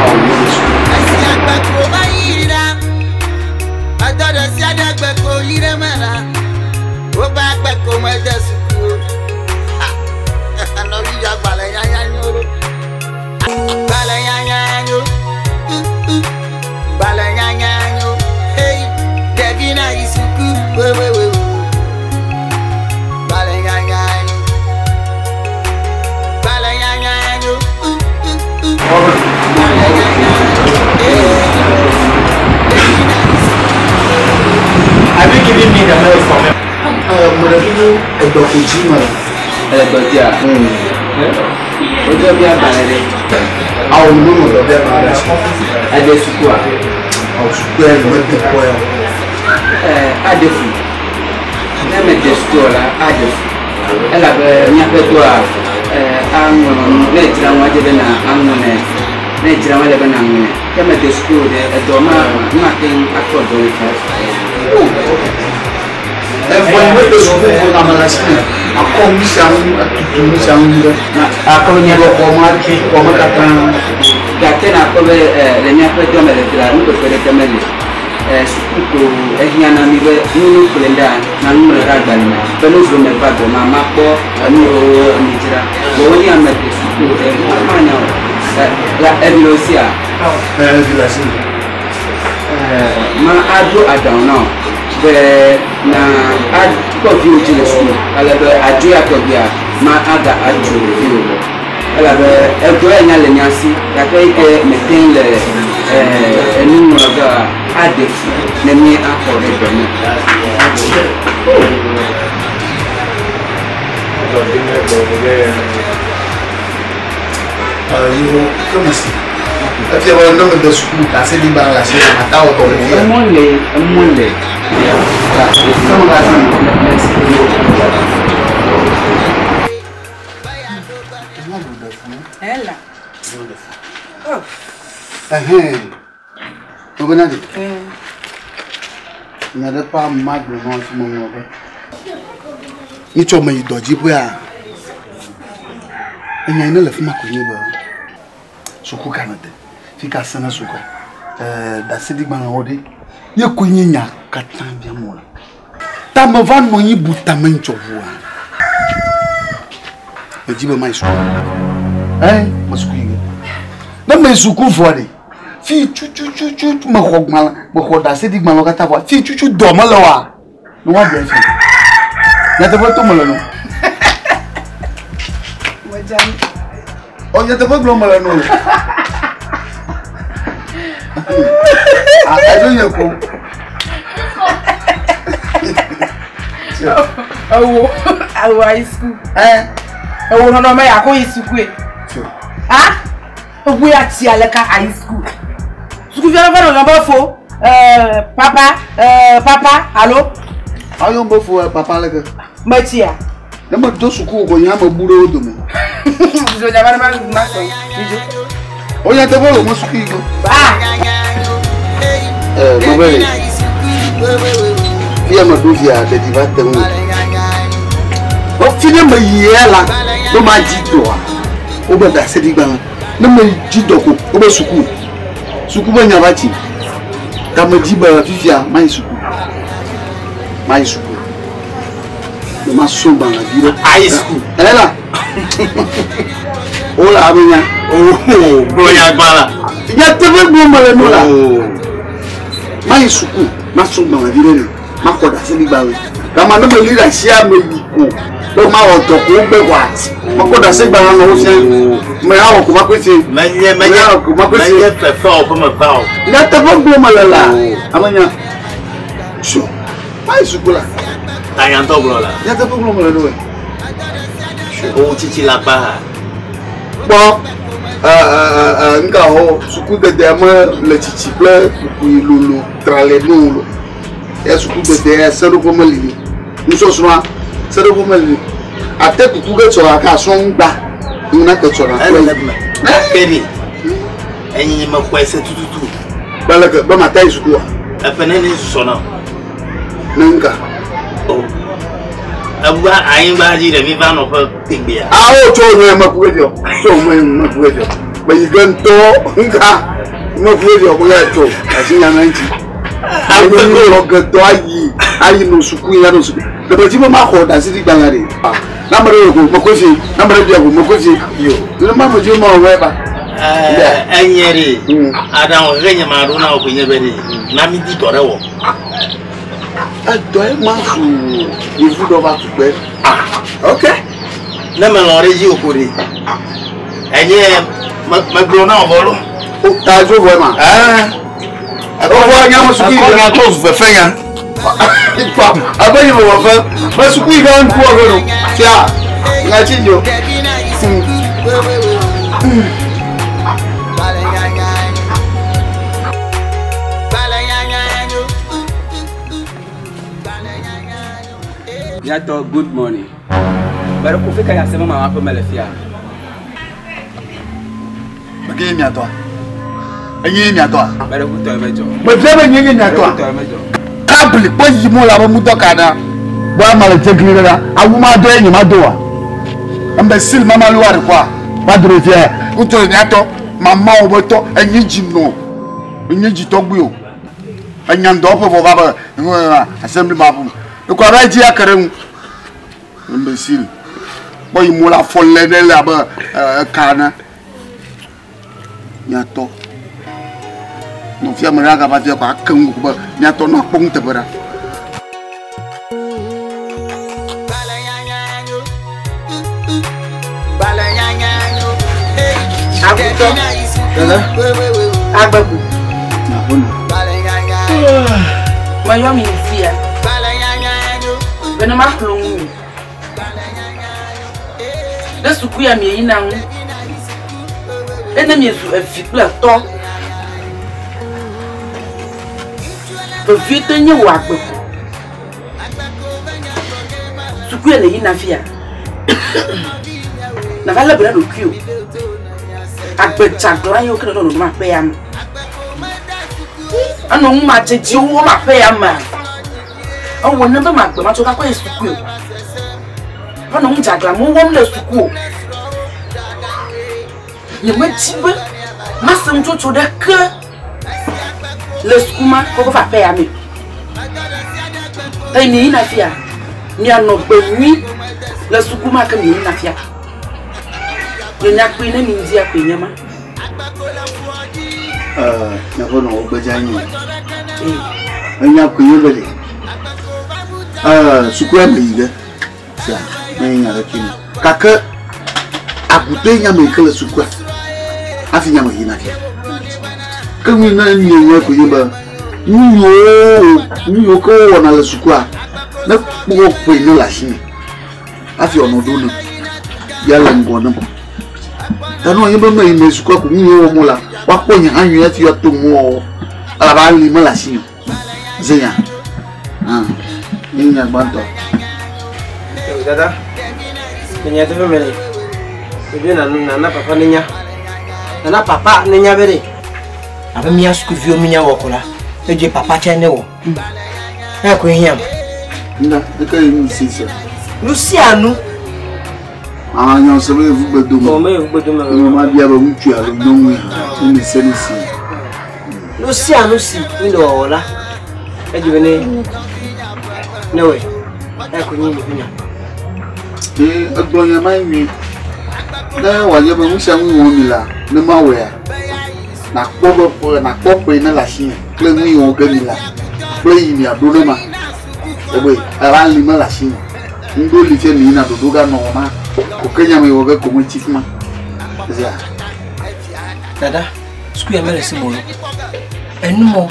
Speaker 1: Awo me de suku.
Speaker 6: Esi agbeko va yi ɖa, edɔ ɖe sia ɖe agbeko yi ɖe me la, wobe agbeko mede suku o. Ha! Nɔvi ya gbalẽ nyanya nyo ɖo. Gbalẽ nyanya nyo. Gbalẽ nyanya nyo. Hey, ɖevi na yi suku wewewe. Gbalẽ nyanya nyo. Gbalẽ nyanya nyo. Gbalẽ nyanya nyo. Hey.
Speaker 4: Have you given me the milk for me?
Speaker 1: Me ɖe kuku edɔ ko dzi me.
Speaker 4: Ele dɔ dzia? O dɔ bi agbalẽ ɖe.
Speaker 1: Awo me me dɔ bi agbalẽ ɖe asi.
Speaker 4: Ede sukua?
Speaker 1: Awo suku ya me de kpɔ ya o.
Speaker 4: Aɖe fu. Ne mede sukua la, aɖe fu. Elabe míaƒe dɔa aŋlɔ nu. Ne edzra ŋu edze be na aŋlɔ nɛ. Ne edzra ŋu ele be na aŋlɔ nɛ. Ke mede suku o ɖe, edɔ ma mate ŋu akpɔ dɔ le fi.
Speaker 1: Evɔ yi me de suku vɔ lãme le asi me. Akɔ nu sia nu atutu nu sia nu ɖe.
Speaker 4: Akɔ nye
Speaker 1: Kplɔ xɔ me atu xɔ me katã.
Speaker 4: Gake nakpɔ be le míaƒe dɔ me le fi la, nuɖeƒe ɖeke meli. Suku ko ehiã na mi be nu kple ɖa na nuŋlɔ ɖe agbalẽ me be nu zro me va dɔ ma makpɔ enu yiwo mi dzra. Vɔ wonye ame de suku ɖe manya o. La evi le wo sia?
Speaker 1: Evi le asi me.
Speaker 4: Ma aɖo aɖaŋu na wò be na akpɔ viwò dzi le suku ale be adzo ya tɔgbia ma aga adzo viwò gbɔ. Elabe edɔ ya nya le mía si gake yi ke mete ŋu le enuŋlɔ ge aɖe fu ne mí akɔ ɖe dɔ me.
Speaker 1: Yewo ke me si.
Speaker 2: Efia be ne mede suku ɖaseɖigbalẽ le asi ata wɔ dɔ le fia.
Speaker 4: Emɔ le emɔ le.
Speaker 5: Ela.
Speaker 2: Ɛhɛn. Tɔgbe na de. Nya ɖe ƒe ama gblɔ na wo meŋlɔ be. Nyitsɔ me yi dɔdziƒea. Enya yi ne le fi ma koe nye be suku ka nede. Fi ka se na sukua. Ɛɛ ɖaseɖigbalẽwo ɖe. Ye koe nye nya katã biam wole. Ta meva nɔ anyi bu tame ŋtsɔ ʋua. Medzi be mayi suku. Ɛ me suku yi ge. Ne meyi suku vɔ ɖe, fi tutututu mexɔ gbalẽ, mexɔ ɖaseɖigbalẽwo katã vɔa, fi tutu dɔ mele oa, ne woaɖe fi. Nyateƒe to mele no. Ɔ nyateƒe gblɔm mele no. Edzo nye ko.
Speaker 5: Ewo, ewo ayi suku. Ewo nɔnɔme ya ko yi sukue. Ha? Ewo ya tsi aleka ayi suku. Sukuvi aɖe va nɔ be fo. Papa, papa, alo?
Speaker 2: Ayo be fo papa leke.
Speaker 5: Metsia.
Speaker 2: Ne medo suku ko nye ame bu ɖe wo dome.
Speaker 5: Dzo dza va ne ma ma sɔ. Midzo.
Speaker 2: O nyateƒe le mo suku yi go.
Speaker 5: Ah.
Speaker 2: Mabele. Fia me ɖo via ɖeɖi va te ŋu. Fi ne meyi ya la, be madzi dɔa, wobe ɖaseɖigbalẽ. Ne medzi dɔ ko, wobe suku. Suku be nya va tsi. Ta medzi be fifia mayi suku. Mayi suku. Ne masrɔ̃ gbalẽvi ɖe.
Speaker 7: Ayi suku.
Speaker 2: Ela. Wola abe nya.
Speaker 7: Oh, gblɔ nya gbã la.
Speaker 2: Nyateƒe gblɔm mele no la. Mayi suku, masrɔ̃ gbalẽvi ɖe ne, maxɔ ɖaseɖigbalẽ. Gama ne meli ɖe asi ame yi ko, be mawɔ dɔ ko wogbe kɔa, mekɔ ɖaseɖigbalẽ nɔ wo fia. Me awɔ ko makɔe fie.
Speaker 7: Menye menye
Speaker 2: awɔ ko makɔe fie.
Speaker 7: Menye fefe wɔ ƒe me va o.
Speaker 2: Nyateƒe gblɔm mele la, ame nya. Su, mayi suku la.
Speaker 7: Tanyantɔ gblɔ la.
Speaker 2: Nyateƒe gblɔm mele no.
Speaker 7: Owu tsitsi la kpa ha.
Speaker 2: Kpɔ nka xɔ sukudede me le tsitsi kple kukui lolo tra le no lo. Ya sukudede ya seɖoƒe meli ni. Nusɔsrɔ̃a seɖoƒe meli ni. Ate kuku ke tsɔ aka srɔ̃ ŋgba. Ŋuna ke tsɔ na.
Speaker 7: Ele me. Gake ɖe enyi me xɔe se tututu.
Speaker 2: Be leke be mata yi sukua?
Speaker 7: Eƒe nene susɔ na.
Speaker 2: Ne ŋka.
Speaker 7: O. Ebu anyigba dzi ɖe mi va nɔ ƒe tegbea.
Speaker 2: Awo tso nye me ku ɖe tso me me ku ɖe. Me yi ge ŋutɔ ŋka me ku ɖe ko ya tso asi nya na ŋuti. Ame yi lɔ ge tɔ ayi ayi no suku ya no suku. Ɖe dzi be maxɔ ɖaseɖigbalẽ ɖe. Na ame ɖe ko me ko fi, na ame ɖe bia ko me ko fi. Yo. Ne ma me dzi ma wɔ ba.
Speaker 7: Enye ɖe aɖaŋu xexe nye ma ɖo na wo koe nye be ɖe na mi di dɔ ɖe wɔ.
Speaker 2: Edɔ ye ma zu yevu dɔ va tukpe.
Speaker 7: Ah, ok. Ne melɔ̃ ɖe edzi o ko ɖe. Enye megblɔ na wò vɔ lo.
Speaker 2: O ta dzo vɔ ma. Ɛɛ. Ɔfɔ nya me suku yi.
Speaker 7: Ɛkɔ nya kɔ fefe nya.
Speaker 2: Ipa abe nye me wɔ fe. Me suku yi ka ŋku wɔ fe no. Fia. Ŋa tsi dzo.
Speaker 4: Miatɔ, good morning. Bɛrɛ ko fi ka ya sɛbɛn ma ƒe mele fia.
Speaker 2: Meke miatɔa. Enye miatɔa.
Speaker 4: Bɛrɛ ku tɔ eme dzɔ.
Speaker 2: Mefia be nye nye miatɔa.
Speaker 4: Bɛrɛ ku tɔ eme dzɔ.
Speaker 2: Kabli kpɔ yi mo la be mudɔ ka na. Bɔ ama le dzegli ɖe la. Awu ma do ye nye ma do wa. Imbécile mama lu wa de quoi. Va do ɖe fia. Ŋutɔ miatɔ. Mama wo be tɔ enye dzi nɔ. Enye dzi tɔgbi o. Enya ŋdɔ ƒe vɔ va be assembly ma ƒu. Ekɔ abe dzi ake ɖe ŋu. Imbécile. Kpɔ yi mo la fɔ lé ɖe le abe eka ene. Miatɔ. Nɔvia me ɖe agava fia ko ake ŋu be miatɔ nɔ akpɔ nuteƒe ɖa.
Speaker 5: Agutɔ. Agbeku. Meyɔ mi fia. Bene maxlɔ nu mi. Ɖe suku ya mi yina ŋu. Ene miezu evi kple etɔ. Vevietɔe nye wò agbe ko. Sukue le yina fia. Nava lé be na ɖokuiwò. Agbe dzagla yiwo ke nɔ nɔnɔm aƒe ya me. Enɔ nu madzedziwo wɔm aƒe ya mea. Ewɔ ne be magbe matsɔ va kɔ yi sukue o. Enɔ nu dzagla mo wɔm le suku o. Nyemedi be mase nutsotso ɖeke le suku ma kɔkɔ va aƒe ya me. Eye mieyina fia, mianɔ gbe nyui le suku ma ke mieyina fia. Nye nyakpui ne mi ŋdia koe nye ma.
Speaker 1: Miaƒe nɔwɔ gbedza nyo. Enya koe nye be ɖe. Sukua me yi ge. Sia, menye nya ɖeke me. Gake agutoe nye ame yi ke le sukua hafi nye ame yina fia. Ke nu ne nye nye koe nye be nu yiwo nu yiwo ke wowɔna le sukua ne kpɔ ƒe ne le asi me hafi wòanɔ ɖo nem ya le ŋgɔ nem. Ta ne wònye be meyi me sukua ko nu yiwo wɔm wole woakpɔ nye hã nyuie hafi woato nuwɔwɔ elabe ali mele asinye o. Zenya. Ah, nye nya gbãtɔ.
Speaker 4: Dada, le nyateƒe me le, ɖevi na nana papa nenya. Nana papa nenya be ɖe. Abe mía sukuviwo mínya wɔ ko la, edze papa tsɛ ne wɔ. Eya koe hiãm.
Speaker 1: Nda, eke yi nu si se.
Speaker 4: Nu sia nu.
Speaker 1: Ah, nya se be yevu gbe dome.
Speaker 4: Ɔ, me yevu gbe dome.
Speaker 1: Ame ma bia be ŋutsu alo nyɔnue, ne mi se nu si.
Speaker 4: Nu sia nu si mi le wɔwɔ la, edzi be ne ne wɔe. Eya koe nye nye ƒe nya.
Speaker 1: Ee, egblɔ nya ma nyuie. Ne wòanye be nu sia nu wɔm mi la, ne mawɔea, nakpɔ be ƒe nakpɔ ƒe ne le asinye kple nu yi wɔ ge mi la kple yi miaɖo ne ma. Ebe ela li mele asinye. Ŋɖo li fia mi yina ɖoɖo ga nɔ ma. Ko ke nya me wɔ ge ko metsi fi ma. Zia.
Speaker 4: Dada, suku ya mele si mo. Enu mɔ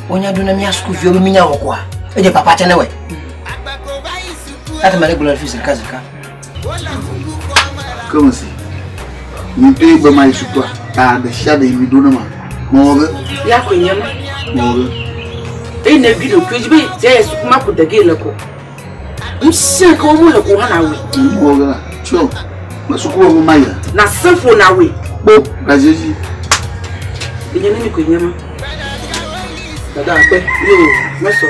Speaker 4: wonya ɖo na mía sukuviwo be mínya wɔ koa? Edze papa tsɛ ne wɔe. Ate ma ɖe gblɔ le fi zi ɖeka zi ɖeka.
Speaker 1: Ke me si. Mi ŋutɔe be mayi sukua, ta ɖe sia ɖe yi mi ɖo ne ma. Mewɔ ge.
Speaker 5: Ya koe nye ma.
Speaker 1: Mewɔ ge.
Speaker 5: Eye nèɖui ɖokuiwò dzi be dze ye suku ma ko de ge le ko. Nu sia ke wɔm wole ko hã nàwɔe.
Speaker 1: Mewɔ ge la. Tsɔ. Me suku be ma yia.
Speaker 5: Nàse ƒo nàwɔe.
Speaker 1: Kpo gadze dzi.
Speaker 5: Enye ne mi koe nye ma. Dada akpe. Yo, mesɔ.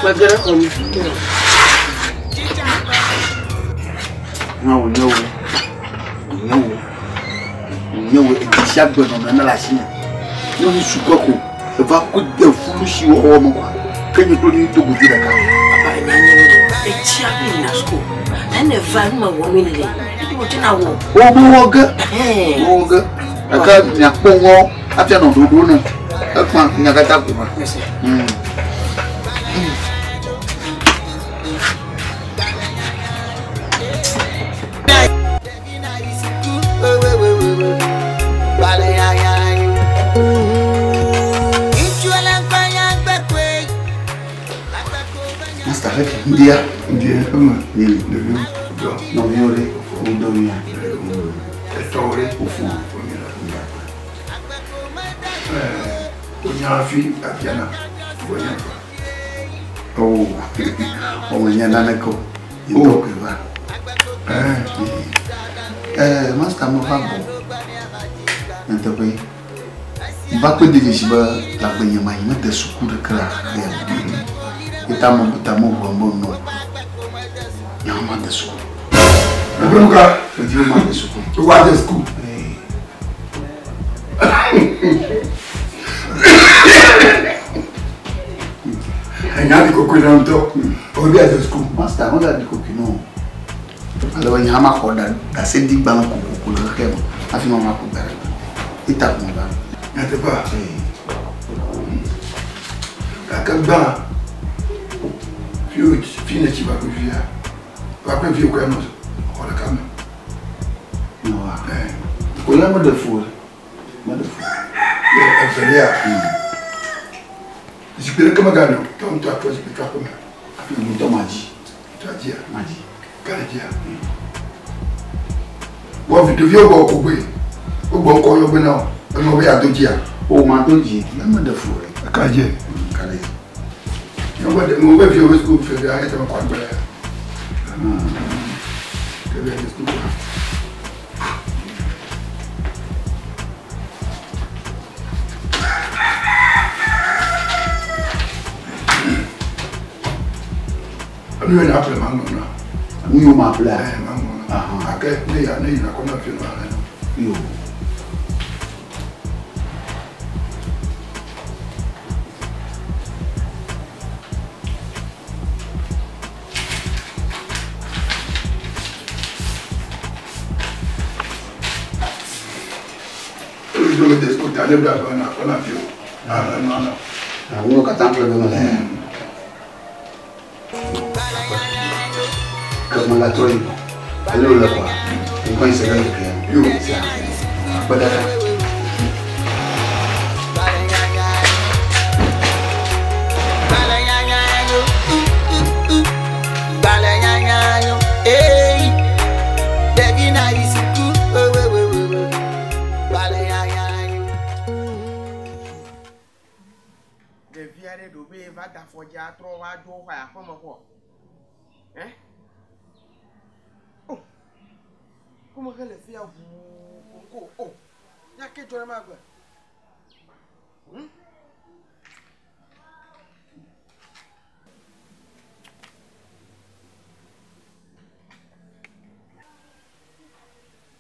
Speaker 5: Mege ɖe xɔ me.
Speaker 1: Na wònye wo. Wònye wo. Wònye wo. Edzi sia gbenɔnɔ ne le asinye. Ne nu sukua ko eva ku de fulu si wɔwɔ me koa, ke nye kple mi do godu ɖeka.
Speaker 9: Papa enya nye be etsi aƒe yina suku. Ne eva nu me wɔ mi le. Eɖo wòdze na wɔ.
Speaker 1: Wo me wɔ ge. Me wɔ ge. Gake miakpɔ ŋɔ hafi anɔ ɖoɖo ne. Ekpã nya katã ko ma. Master leke ndia
Speaker 10: ndia eme
Speaker 1: nili
Speaker 10: ɖeviwo dɔ
Speaker 1: nɔviwo ɖe wodɔ mia
Speaker 10: etɔwo ɖe
Speaker 1: wofɔ
Speaker 10: wonya hafi abiana wonya fa
Speaker 1: Oh, ɔmenya naneke o ŋutɔ koe va. Eh, master meva gbɔ nyateƒe va kpe de dzesi be le agbenye ma yi mede suku ɖeke le xexea me. Eta me bu ta me ʋua me nɔ nye hã made suku.
Speaker 10: Ebe nu ka?
Speaker 1: Medi be made suku.
Speaker 10: Wade suku. Enya ɖi kokoe na ŋutɔ. Obi ade suku.
Speaker 1: Master, mega ɖi kokoe na o. Ale be nye hã maxɔ ɖaseɖigbalẽ kokoko le xexea me hafi ma ma ko gbe ɖe. Eta ko meva.
Speaker 10: Nyateƒea? Gake gbã, fi fi nètsi va kple fia, va kple viwò koe anɔ xɔ ɖeka me.
Speaker 1: Nɔa. Ko la meɖe fu o. Meɖe fu.
Speaker 10: Evelia, zikpui ɖeke meganɔ o. Tɔ ŋutɔ atrɔ zikpui tso aƒeme.
Speaker 1: Ŋutɔ madzi.
Speaker 10: Ŋutɔ adzia?
Speaker 1: Madzi.
Speaker 10: Ka ɖe dzia? Wɔ vi ɖeviwo gbɔ ko gbɔe. O gbɔ ŋkɔ yɔ bena o. Enɔ be yeado dzia.
Speaker 4: O ma do dzi. Ne me ɖe fu ɖe.
Speaker 10: Eka dze.
Speaker 4: Ka ɖe dzi.
Speaker 10: Ŋgɔ be viwo be suku fɛ ya ete me kɔ agbe ya. Ke be suku. Nu yɛ na ƒle ma ŋlɔ na.
Speaker 4: Nu yɔ ma ƒle.
Speaker 10: Ɛɛ ma ŋlɔ na. Gake ne ya ne yina kɔ na fi ma le.
Speaker 4: Yo.
Speaker 10: Eyi do de suku ta ne bla na kɔ na fi o. Na na na.
Speaker 4: Àwọn katã ƒle be mele. Ke mele trɔ yi. Ale wòle kɔa. Ŋkɔ yi se ɖe ke.
Speaker 10: Yo.
Speaker 4: Sia. Akpe dada.
Speaker 11: Ɖevi aɖe ɖo be va da afɔdzi atrɔ va dzo xɔ aƒeme xɔ. Ɛ? O! Kome xe le fia ʋuu ko o. Nya ke dzɔ ɖe ma gbe.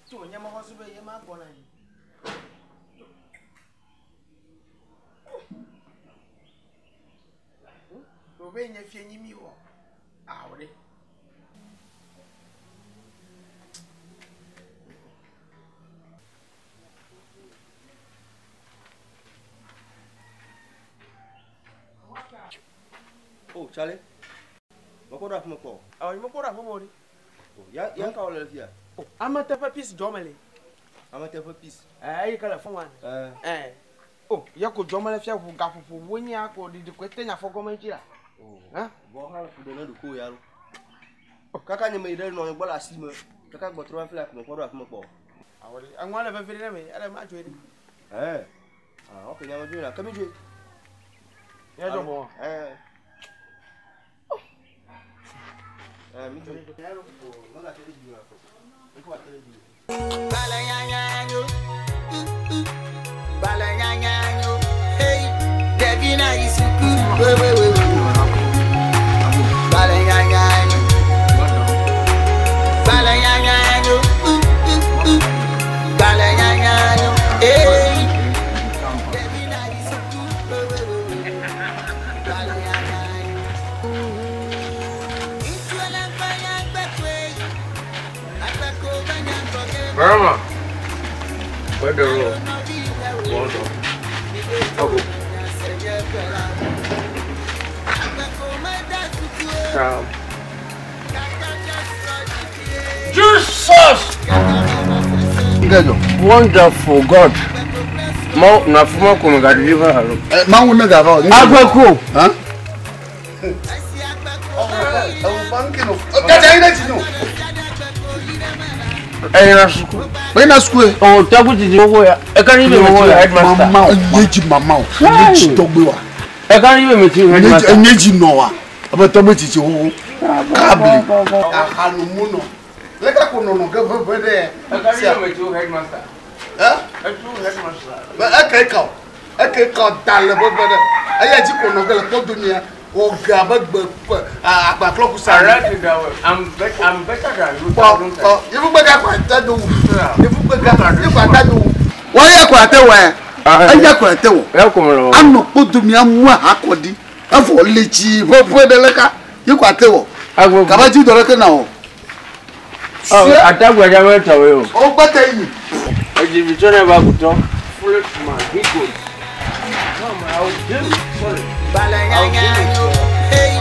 Speaker 11: Tso nye mexɔ se be ye ma gbɔna yi. Ɖo be nye fie nyi mi wɔ. Awo ɖe.
Speaker 12: Oh, Charlie. Mekpɔ ɖo afi me kpɔ o.
Speaker 11: Awɔ, mekpɔ ɖo afi me o ɖe.
Speaker 12: Oh, ya ya ka wòle le fia?
Speaker 11: Oh, ame teƒe piece dzɔ me le.
Speaker 12: Ame teƒe piece.
Speaker 11: Ɛɛ, eyi ke le fún wa.
Speaker 12: Ɛɛ.
Speaker 11: Ɛɛ. Oh, ye ko dzɔ me le fia ʋu gaƒoƒo wo nye ko ɖiɖi koe te nya afɔ gɔme ŋuti la.
Speaker 12: Oh.
Speaker 11: Hã?
Speaker 12: Vɔ hã ƒo ɖe ne ɖokuiwò ya lo. Kaka nye me yi ɖe nɔ anyi gbɔ le asi me. Kaka gbɔtrɔ va fi la ko mekpɔ ɖo afi me kpɔ o.
Speaker 11: Awɔ ɖe, eŋua le veve ɖe ne me, ele ma dzoe ɖe.
Speaker 12: Ɛɛ. Ah, ok, nya me dzoe la. Ke mi dzoe.
Speaker 11: Mía dzɔ bɔ.
Speaker 12: Ɛɛ. Ɛɛ, mi dzoe. Oh, megate ɖe dzi o la. Ŋkɔ ate ɖe dzi o.
Speaker 13: Burma. Where the road? Water. Okay. Jesus! Wonderful God. Mo na fuma ko me ga deliver alo.
Speaker 1: Mawu ne gava o.
Speaker 13: Agbeko.
Speaker 1: Huh?
Speaker 13: Ẹyin suku.
Speaker 1: Ẹyin na suku ye.
Speaker 13: O tẹ́kù ti di owó ya. Ẹ ká ní ibè mi ti headmaster.
Speaker 1: Mama o, enye mama o, enye dzi tɔgbe wa.
Speaker 13: Ẹ ká ní ibè mi ti headmaster.
Speaker 1: Enye dzi nɔ wa. Ebe tɔgbe tsi tsi xoxo. Kabli. Ahanumunɔ. Leke ko nɔnɔ ge veve ɖe.
Speaker 13: Ẹ ká ní ibè mi ti headmaster.
Speaker 1: Ɛ?
Speaker 13: Ẹ tu headmaster.
Speaker 1: Eke ka o. Eke ka da le veve ɖe. Eya dzi ko nɔ ge le kpɔdomia. O ge abe gbe agbaklɔkusa.
Speaker 13: Arrête that way. I'm better. I'm better than you.
Speaker 1: Kpɔ kpɔ yevugbega kɔ ate do wu. Yevugbega yevu ate do wu. Wọ́n yẹ kɔ ate wɔ yɛ. Eya kɔ ate wɔ. Anɔ kpɔdomia mu ahakɔ di. Efɔ le tsi ƒeƒe ɖe leka ye kɔ ate wɔ. Kaba dzi dɔ ɖe ke na wɔ.
Speaker 13: Atagbaja bɛ tɔwé o.
Speaker 1: O gbɛtɛ yi.
Speaker 13: Edzivitɔ ne ba kutɔ. Follow my ego. No, I will do. Sorry. I will do it.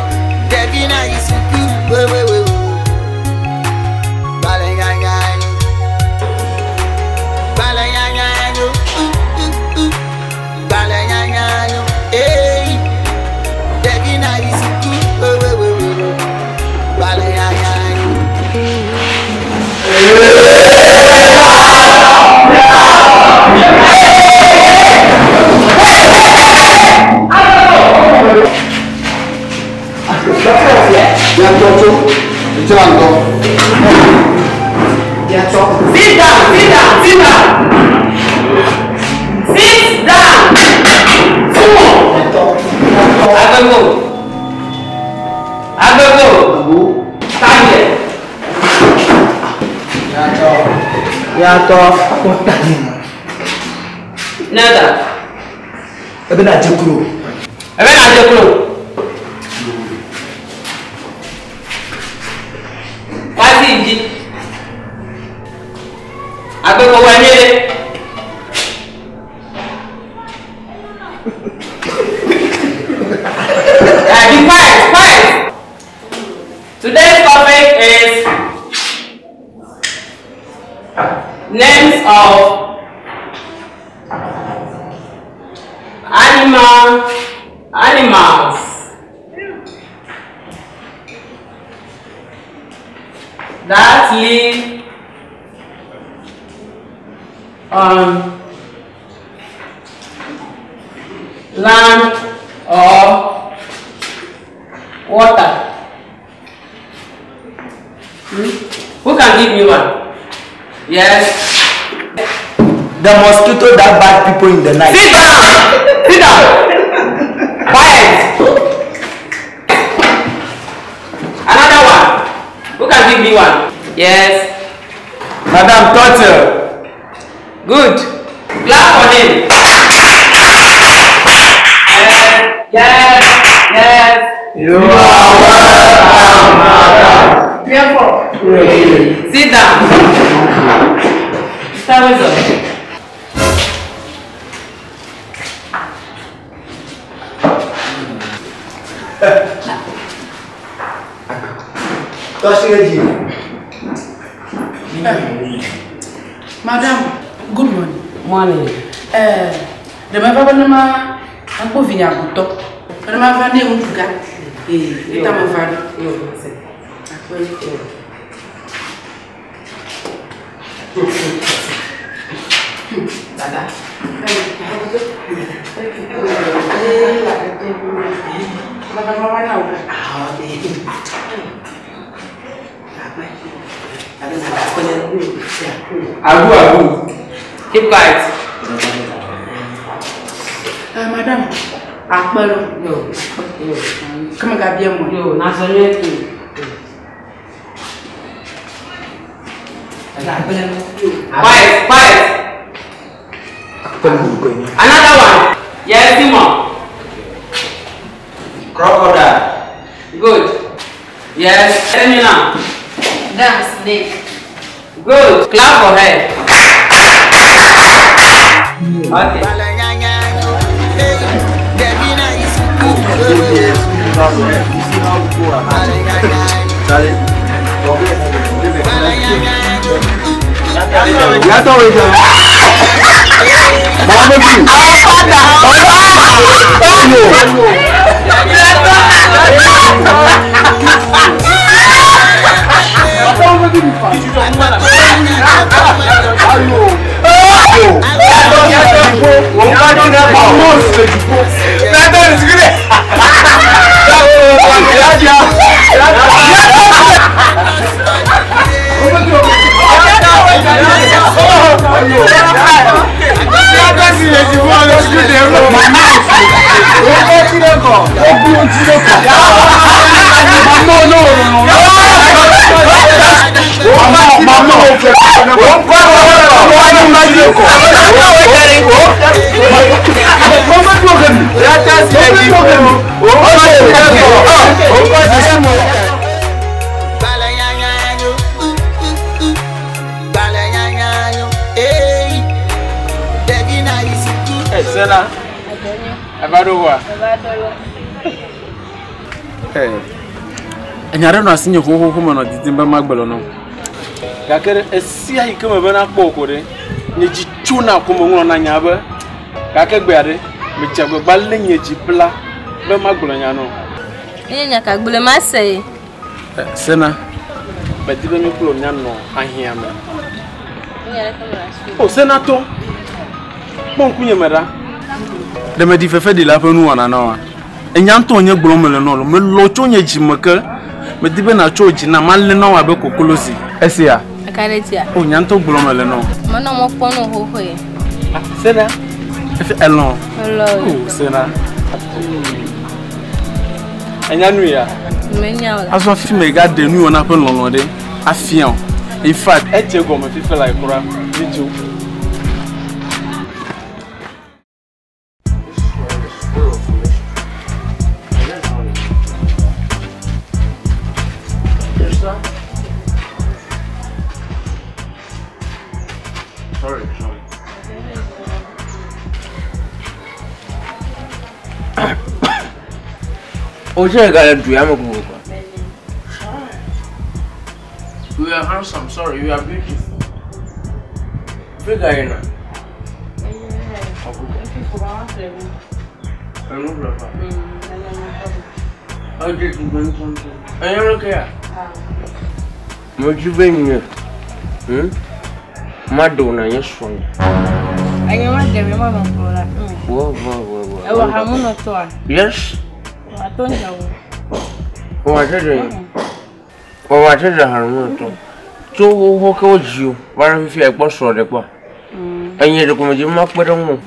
Speaker 1: Yeah!
Speaker 14: tɔ.
Speaker 9: Nada.
Speaker 14: Ebe na dze klo.
Speaker 9: Ebe na dze klo. Wá sí ìdí. Agbeko wɔ nyuie ɖe. Be quiet, quiet. Today's topic is names of animals that live on land or water. Who can give me one? Yes.
Speaker 14: The mosquito that bite people in the night.
Speaker 9: Sit down. Sit down. Quiet. Another one. Who can give me one? Yes.
Speaker 14: Madam Turtle.
Speaker 9: Good. Clap for him. Yes. Yes.
Speaker 14: You are welcome, madam.
Speaker 5: Therefore.
Speaker 9: Sit down. Mr. Wisdom.
Speaker 5: Madam, good morning.
Speaker 9: Morning.
Speaker 5: The meva ne ma akpɔ vinyagutɔ. Ne ma va ne ŋutsu Ee, eta me va ɖo.
Speaker 9: Dada.
Speaker 13: Agu agu.
Speaker 9: Keep quiet.
Speaker 5: Madam, akpɛlɔ.
Speaker 9: No.
Speaker 5: Kama ka bia mo.
Speaker 9: No, na so nye tu. Quiet, quiet. Another one. Yes, Simon.
Speaker 4: Crocodile.
Speaker 9: Good. Yes, tell me now.
Speaker 15: Damn snake.
Speaker 9: Good. Clap for her. Okay.
Speaker 13: Sena, eva ɖo wa? Enya ɖe nɔ asinye xoxoxo menɔ didim be magblɔ nɔ. Gake ɖe esia yi ke me be nakpɔ ko ɖe, nye dzi tsona ko meŋlɔna nya be gake gbea ɖe, medze agbagba lé nye dzi bla be magblɔ nya nɔ.
Speaker 15: Enye nya ka gblɔe ma se ye.
Speaker 13: Sena, medi be míkplɔ míanɔ ahiã me. O Sena tɔ, kpɔ ŋkunye me ɖa. Ɖe meɖi fefe ɖi la ƒe nuwɔna na wa. Enya ŋutɔ nye gblɔm mele nɔ lo. Melɔ tso nye dzime ke. Medi be nàtso dzi na malé na wò abe koklozi. Esia?
Speaker 15: Aka ɖe dzia?
Speaker 13: O nya ŋutɔ gblɔm mele nɔ.
Speaker 15: Menɔ mɔ kpɔm nɔ xoxoe.
Speaker 13: Sena. Efi elɔ̃.
Speaker 15: Elɔ̃.
Speaker 13: O Sena. Enya nu ya?
Speaker 15: Menya o la.
Speaker 13: Azɔ fi me gaɖe nuwɔna ƒe lɔlɔ̃ ɖe afia o. In fact, edze gɔme fifi la kura. Mi dzo. Sorry, sorry.
Speaker 4: O ṣe ìkàlẹ̀ dùn yàmù kò wọ́pọ̀. You are handsome, sorry, you are beautiful. Fígà yìí nà. Ẹnu rẹ̀ Ọjọ́ ìdìbò ní kọ́ńtò. Ẹ̀yin ló kẹ́ à. Mo jí bẹ́ẹ̀ nìyẹn. Má dùn náà yẹn sọ yẹn.
Speaker 15: Enye ma dɛmɛ ma nɔ kplɔ la fi mi.
Speaker 4: Wọ́ wọ́ wọ́ wọ́.
Speaker 15: Ewɔ hamunɔtɔa?
Speaker 4: Yes.
Speaker 15: Wà tó ń jàwó.
Speaker 4: Wọ́n wà tẹ̀lé. Wọ́n wà tẹ̀lé hamunɔtɔ. Tó wọ́wọ́ kẹ́ wọ́n jí o, wọ́n fi fi ẹ̀kpọ́ sọ̀rọ̀ dẹ̀ kpọ́. Ẹ̀yin ẹ̀dẹ̀kọ̀ mọ̀ jẹ́ má pẹ́ dẹ́ ŋu.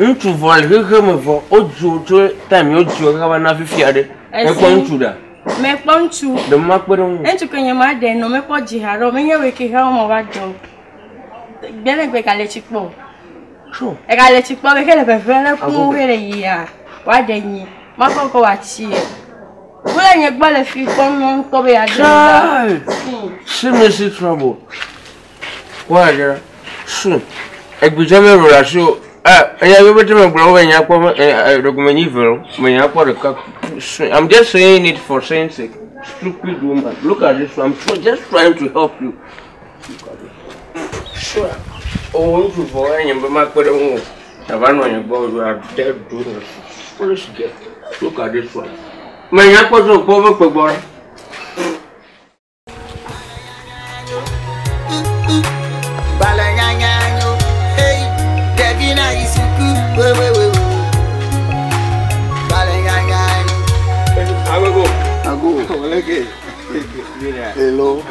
Speaker 4: Ŋutsu vɔ le xexe me vɔ, wodzi wo tso time wodzi wo kaka va na fifia ɖe. Ekpɔ ŋutsu ɖa.
Speaker 15: Mekpɔ ŋutsu.
Speaker 4: Ɖe ma kpe ɖe ŋu.
Speaker 15: Ŋutsu ke nye ma ɖe nɔ mekpɔ dzi haɖe o, menye woe ke xe wɔme va dzɔ o. Gbenegbe gale tsi kpɔ o. Egale tsi kpɔ be xe le veve le kum xe le yia, woaɖe nyi. Makɔ kɔ wòatsi ye. Wole nye gbɔ le fi kpɔm nyɔ ŋutɔ be yeaɖe
Speaker 4: Chai! See me see trouble. Why there? Soon. Egbidze me ro la so. Ah, eya be bete me gblɔ be nya kpɔ me ɖeko menyi ve o. Menya kpɔ ɖeka. Soon. I'm just saying it for saying sake. Stupid woman. Look at this one. I'm just trying to help you. Look at this. Sure. Oh, ŋutsu vɔ enye be makpe ɖe ŋu o. Ava nɔ nye gbɔ you are dead doing this. Foolish girl. Look at this one. Menya kpɔ tso kpɔ be kpe gbɔ ɖa.
Speaker 6: Balanyanyanyo, hey, ɖevi na yi suku, wewewewe. Balanyanyanyo.
Speaker 11: Agogo.
Speaker 1: Ago.
Speaker 11: Oleke.
Speaker 1: Hello.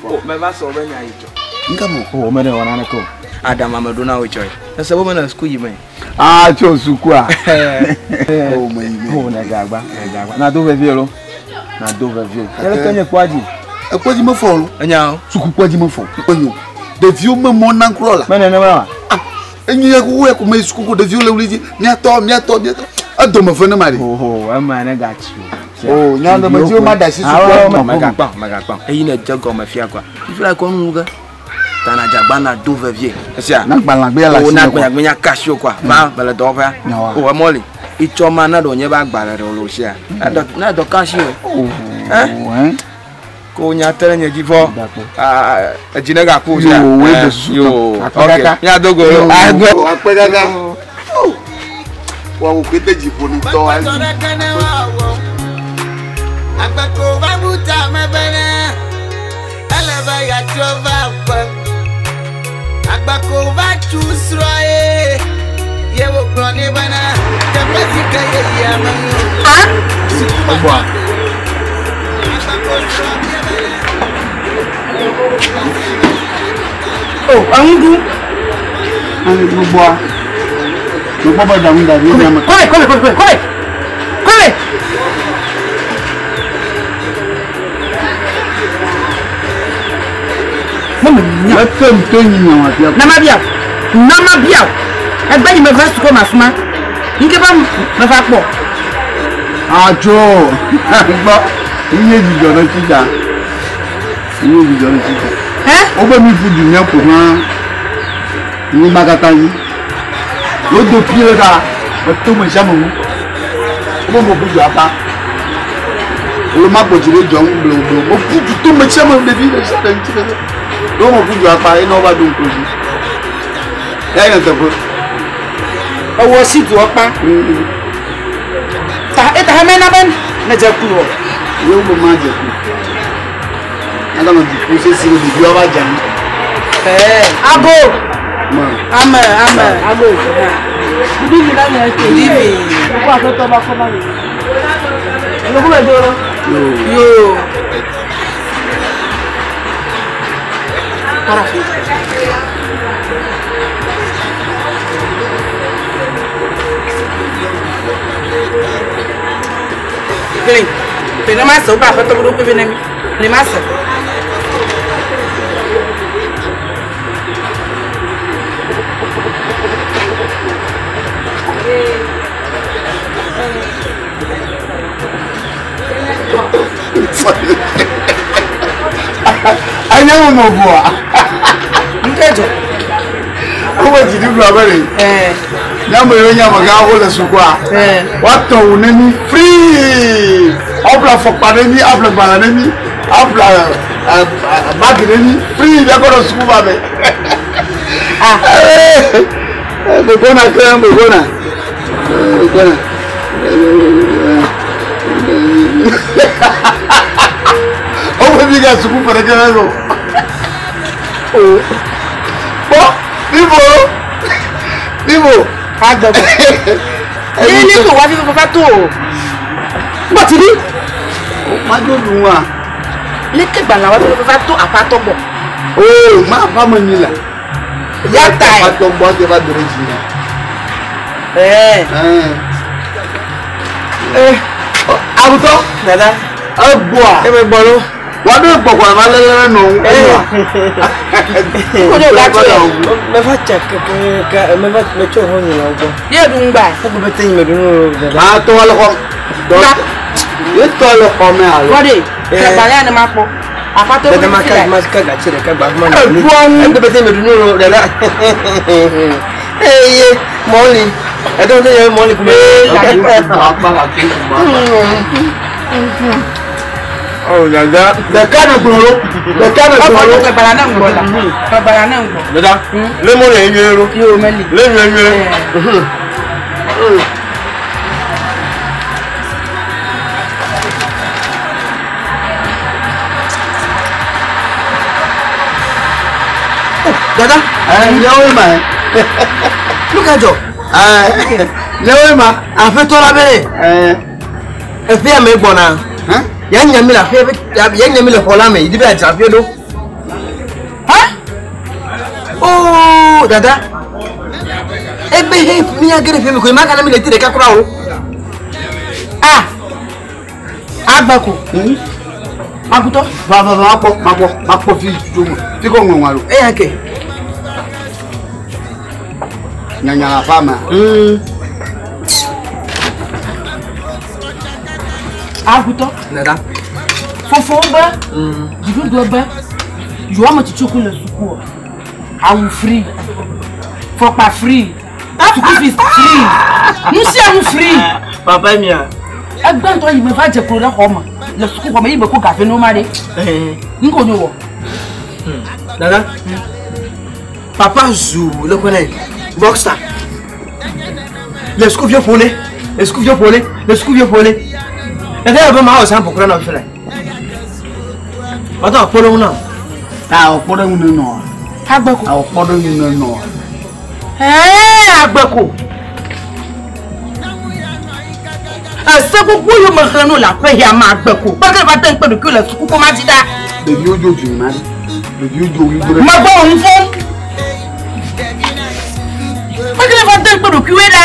Speaker 11: O, meva sɔ be nya yi dzɔ.
Speaker 1: Nka mo.
Speaker 11: O, me ɖe wɔ naneke o. Adam ame ɖo na wo tsɔe. Ese be mele suku yi me.
Speaker 1: Ah, tso sukua. O me yi me.
Speaker 11: O, ne dze agba, ne dze agba. Na do vevie lo. Na do vevie. Ele ke nye kpɔa dzi.
Speaker 1: Ekpɔ dzi mefɔ lo.
Speaker 11: Enya o.
Speaker 1: Suku kpɔ dzi mefɔ. Enyo. Ɖeviwo me mɔ na ŋkurɔ la.
Speaker 11: Me nenema wa.
Speaker 1: Ah, enyi ya kuku ya kume suku ko ɖeviwo le wuli dzi. Miatɔ, miatɔ, miatɔ. Edome fe ne ma ɖe.
Speaker 11: Oho, ema ne gatsi o.
Speaker 1: O, nya ɖe me dzi wo ma da asi sukua.
Speaker 11: Megakpɔ, megakpɔ. Eyi ne dze gɔme fia kɔa. Fifi la kɔ nu ge. Tana dzagba na do vevie. Esia.
Speaker 1: Na gbalãgbe la
Speaker 11: O
Speaker 1: si
Speaker 11: na
Speaker 1: ne kɔ.
Speaker 11: gbalãgbe nya kasi o kɔa. Va mele dɔwɔƒea.
Speaker 1: Nyawa.
Speaker 11: O emɔ li. Itsɔ ma na ɖe wònye be agbalẽ ɖe wòle wo sia. Na dɔ kasi o.
Speaker 1: O.
Speaker 11: Ɛ? Ko nya te ɖe nye dzi vɔ. Edzi ne gaku o sia.
Speaker 1: Yo, woe de susu
Speaker 11: Yo.
Speaker 1: tɔ. Akpe
Speaker 11: Ok.
Speaker 1: kaka.
Speaker 11: Míado go.
Speaker 1: Yo.
Speaker 11: Agbe.
Speaker 1: Akpe kaka. O. Wa wo pété dzi ƒo ne tɔ
Speaker 6: Mekpɔ
Speaker 1: azi.
Speaker 6: ɖeke ne woawɔ. Agbeko va bu ta me bena ele be yeatrɔ va aƒe. Agbeko va tu srɔ̃ ye ye wògblɔ nɛ bena teƒe si ke yeyia menyo.
Speaker 1: Egbɔa.
Speaker 6: Agbeko srɔ̃ bia bena.
Speaker 5: O, eŋuɖu.
Speaker 1: Gbogboa. Mekpɔ be ɖaŋu da ɖi ame.
Speaker 5: Kɔle, kɔle, kɔle, kɔle. Kɔle.
Speaker 1: Mete ŋutɔ nyi nyawa fia.
Speaker 5: Nama bia o. Nama bia o. Egbe yi meva suku ma fuma. Nke ba meva kpɔ.
Speaker 1: Atso. Gbɔ. Nye dzidzɔ ɖe tsitsa. Nye dzidzɔ ɖe tsitsa. Wobe mi ƒu du míaƒo hã. Nyigba katã dzi. Wodo pi ɖe ta. Eto me sia me ŋu. Wobe mo ƒu du apa. Wole ma gbɔ dzi ɖe dzɔm blewu blewu. Mo ƒu du to me sia me ɖevi ɖe sia ɖe ŋuti ɖe. Ɖewo mo ƒu du apa ye ne wova ɖo ŋku dzi. Ya nye teƒe.
Speaker 5: Ewɔ si du akpa. Ta eta hame na be ne dze ku o.
Speaker 1: Yewo be ma dze ku. Aga nɔ dziku sesi ɖe ɖeviwo va dze anyi.
Speaker 5: Ɛɛ abo.
Speaker 1: Ma.
Speaker 5: Ame ame abo. Good evening, Daniel. Good evening. Kó àtọ́tọ́ bá kọ́ bá mi. Olókùn bẹ̀ dúró. Yo. Tọrọ. Kele. Pèlè má sọ, ó bá àfẹ́tọ́ burúkú bí nẹ́mi. Pèlè má sọ.
Speaker 1: Anya mo mo bua.
Speaker 5: Nkejo.
Speaker 1: Wo dzi ɖu gblɔ be ɖe. Nyame yiwo nye amegãwo le sukua. Woatɔ wu ne mí free. Woaƒle afɔkpa ne mí, aƒle gbalẽ ne mí, aƒle bagi ne mí free míakɔ ɖe suku va me. Megbɔna ke, megbɔna. Megbɔna. Woƒe mi ga suku ƒe ɖeke mele o. Kpɔ, vivo, vivo.
Speaker 5: Agbɛgbɛ. Ní ní kò wá fífi fífa tó o. Bó ti rí.
Speaker 1: Madzo lu wa.
Speaker 5: Lékè gbàlà wá fífi fífa tó àpatɔ gbɔ.
Speaker 1: Oo, ma fa me nyi la.
Speaker 5: Ya ta ye.
Speaker 1: Àpatɔ gbɔ te va do ɖe dzi na.
Speaker 5: Ɛɛ.
Speaker 1: Ee, awutɔ.
Speaker 14: Dada.
Speaker 1: Egbɔa.
Speaker 14: Eme gbɔ lo.
Speaker 1: Wa ɖo gbɔgbɔ la lé lé nɔ ŋu.
Speaker 5: Ko de o la tso yɛ.
Speaker 14: Meva tsa keke meva metsɔ xɔ nyi la gbɔ.
Speaker 5: Ye ɖu ŋgba.
Speaker 14: Egbe be te nyi me ɖu nu dada.
Speaker 1: Maa tɔ le xɔ. Ye tɔ le xɔ me alo.
Speaker 5: Wɔ de. Gbalẽ ya ne ma kpɔ. Aƒetɔ
Speaker 14: Dada ma ka ma ka gatsi ɖeka gba ma.
Speaker 5: Eɖua ŋu.
Speaker 14: Egbe be te nyi me ɖu nu dada. Eye mɔli. Ɛdɔ ne yɛ mɔli kuma.
Speaker 1: Oh dada. Ɖeka ne gblɔ lo. Ɖeka ne gblɔ lo.
Speaker 5: Gbalẽ ne ŋgbɔ la. Gbalẽ ne ŋgbɔ.
Speaker 12: Dada, le mɔli ye nyuie lo.
Speaker 5: Yo meli.
Speaker 12: Le nyuie nyuie.
Speaker 14: Dada.
Speaker 1: Ɛ miawoe ma.
Speaker 14: Nu ka dzɔ?
Speaker 1: Ɛ miawoe ma.
Speaker 14: Aƒetɔ la be. Eƒea me gbɔna. Ya nya mi le aƒea ya nya mi le xɔ la me yi di be adzra aƒea ɖo. Ha? Oo dada. Ebe he mía ge ɖe ƒea me koe ma gana mi le ti ɖeka kura o.
Speaker 5: Ah. Agbako. Agutɔ.
Speaker 1: Va va va makpɔ makpɔ makpɔ fi tso me fi kɔ ŋɔŋɔ alo.
Speaker 14: Eya ke.
Speaker 1: Nyanya la fa ma.
Speaker 5: Agutɔ.
Speaker 14: Dada.
Speaker 5: Fofowo be. Dziɖuɖua be. Yewoa me tsitsi ku le sukua. Awu free. Fɔkpa free. Suku fees free. Nu sia nu free.
Speaker 14: Papa mia.
Speaker 5: Egbe ŋutɔ yi me va dze klo ɖe xɔ me le suku xɔ me yi me ko gafe no ma ɖe. Ŋko nyo wɔ.
Speaker 14: Dada. Papa zu le kɔnɛ rockstar. Le sukuviwo ƒo ne. Le sukuviwo ƒo ne. Le sukuviwo ƒo ne. Dada yɛ be ma wɔ sampo kura na fi le. Wàtò àkpɔɖeŋu na.
Speaker 1: Awɔ kpɔɖeŋu ne nɔ.
Speaker 5: Agbeko.
Speaker 1: Awɔ kpɔɖeŋu ne nɔ.
Speaker 5: Ɛɛ agbeko. Ese gbogbo yiwo me xlẽ no le aƒe ya me agbeko. Kpeke va de ŋkpe ɖokui le suku kpɔ ma dzi ɖa.
Speaker 1: Ɖeviwo dzo dzi ma ɖe. Ɖeviwo dzo wuli do ɖe.
Speaker 5: Megbɔ wò ŋu fom. Kpeke va de ŋkpe ɖokuiwoe ɖa.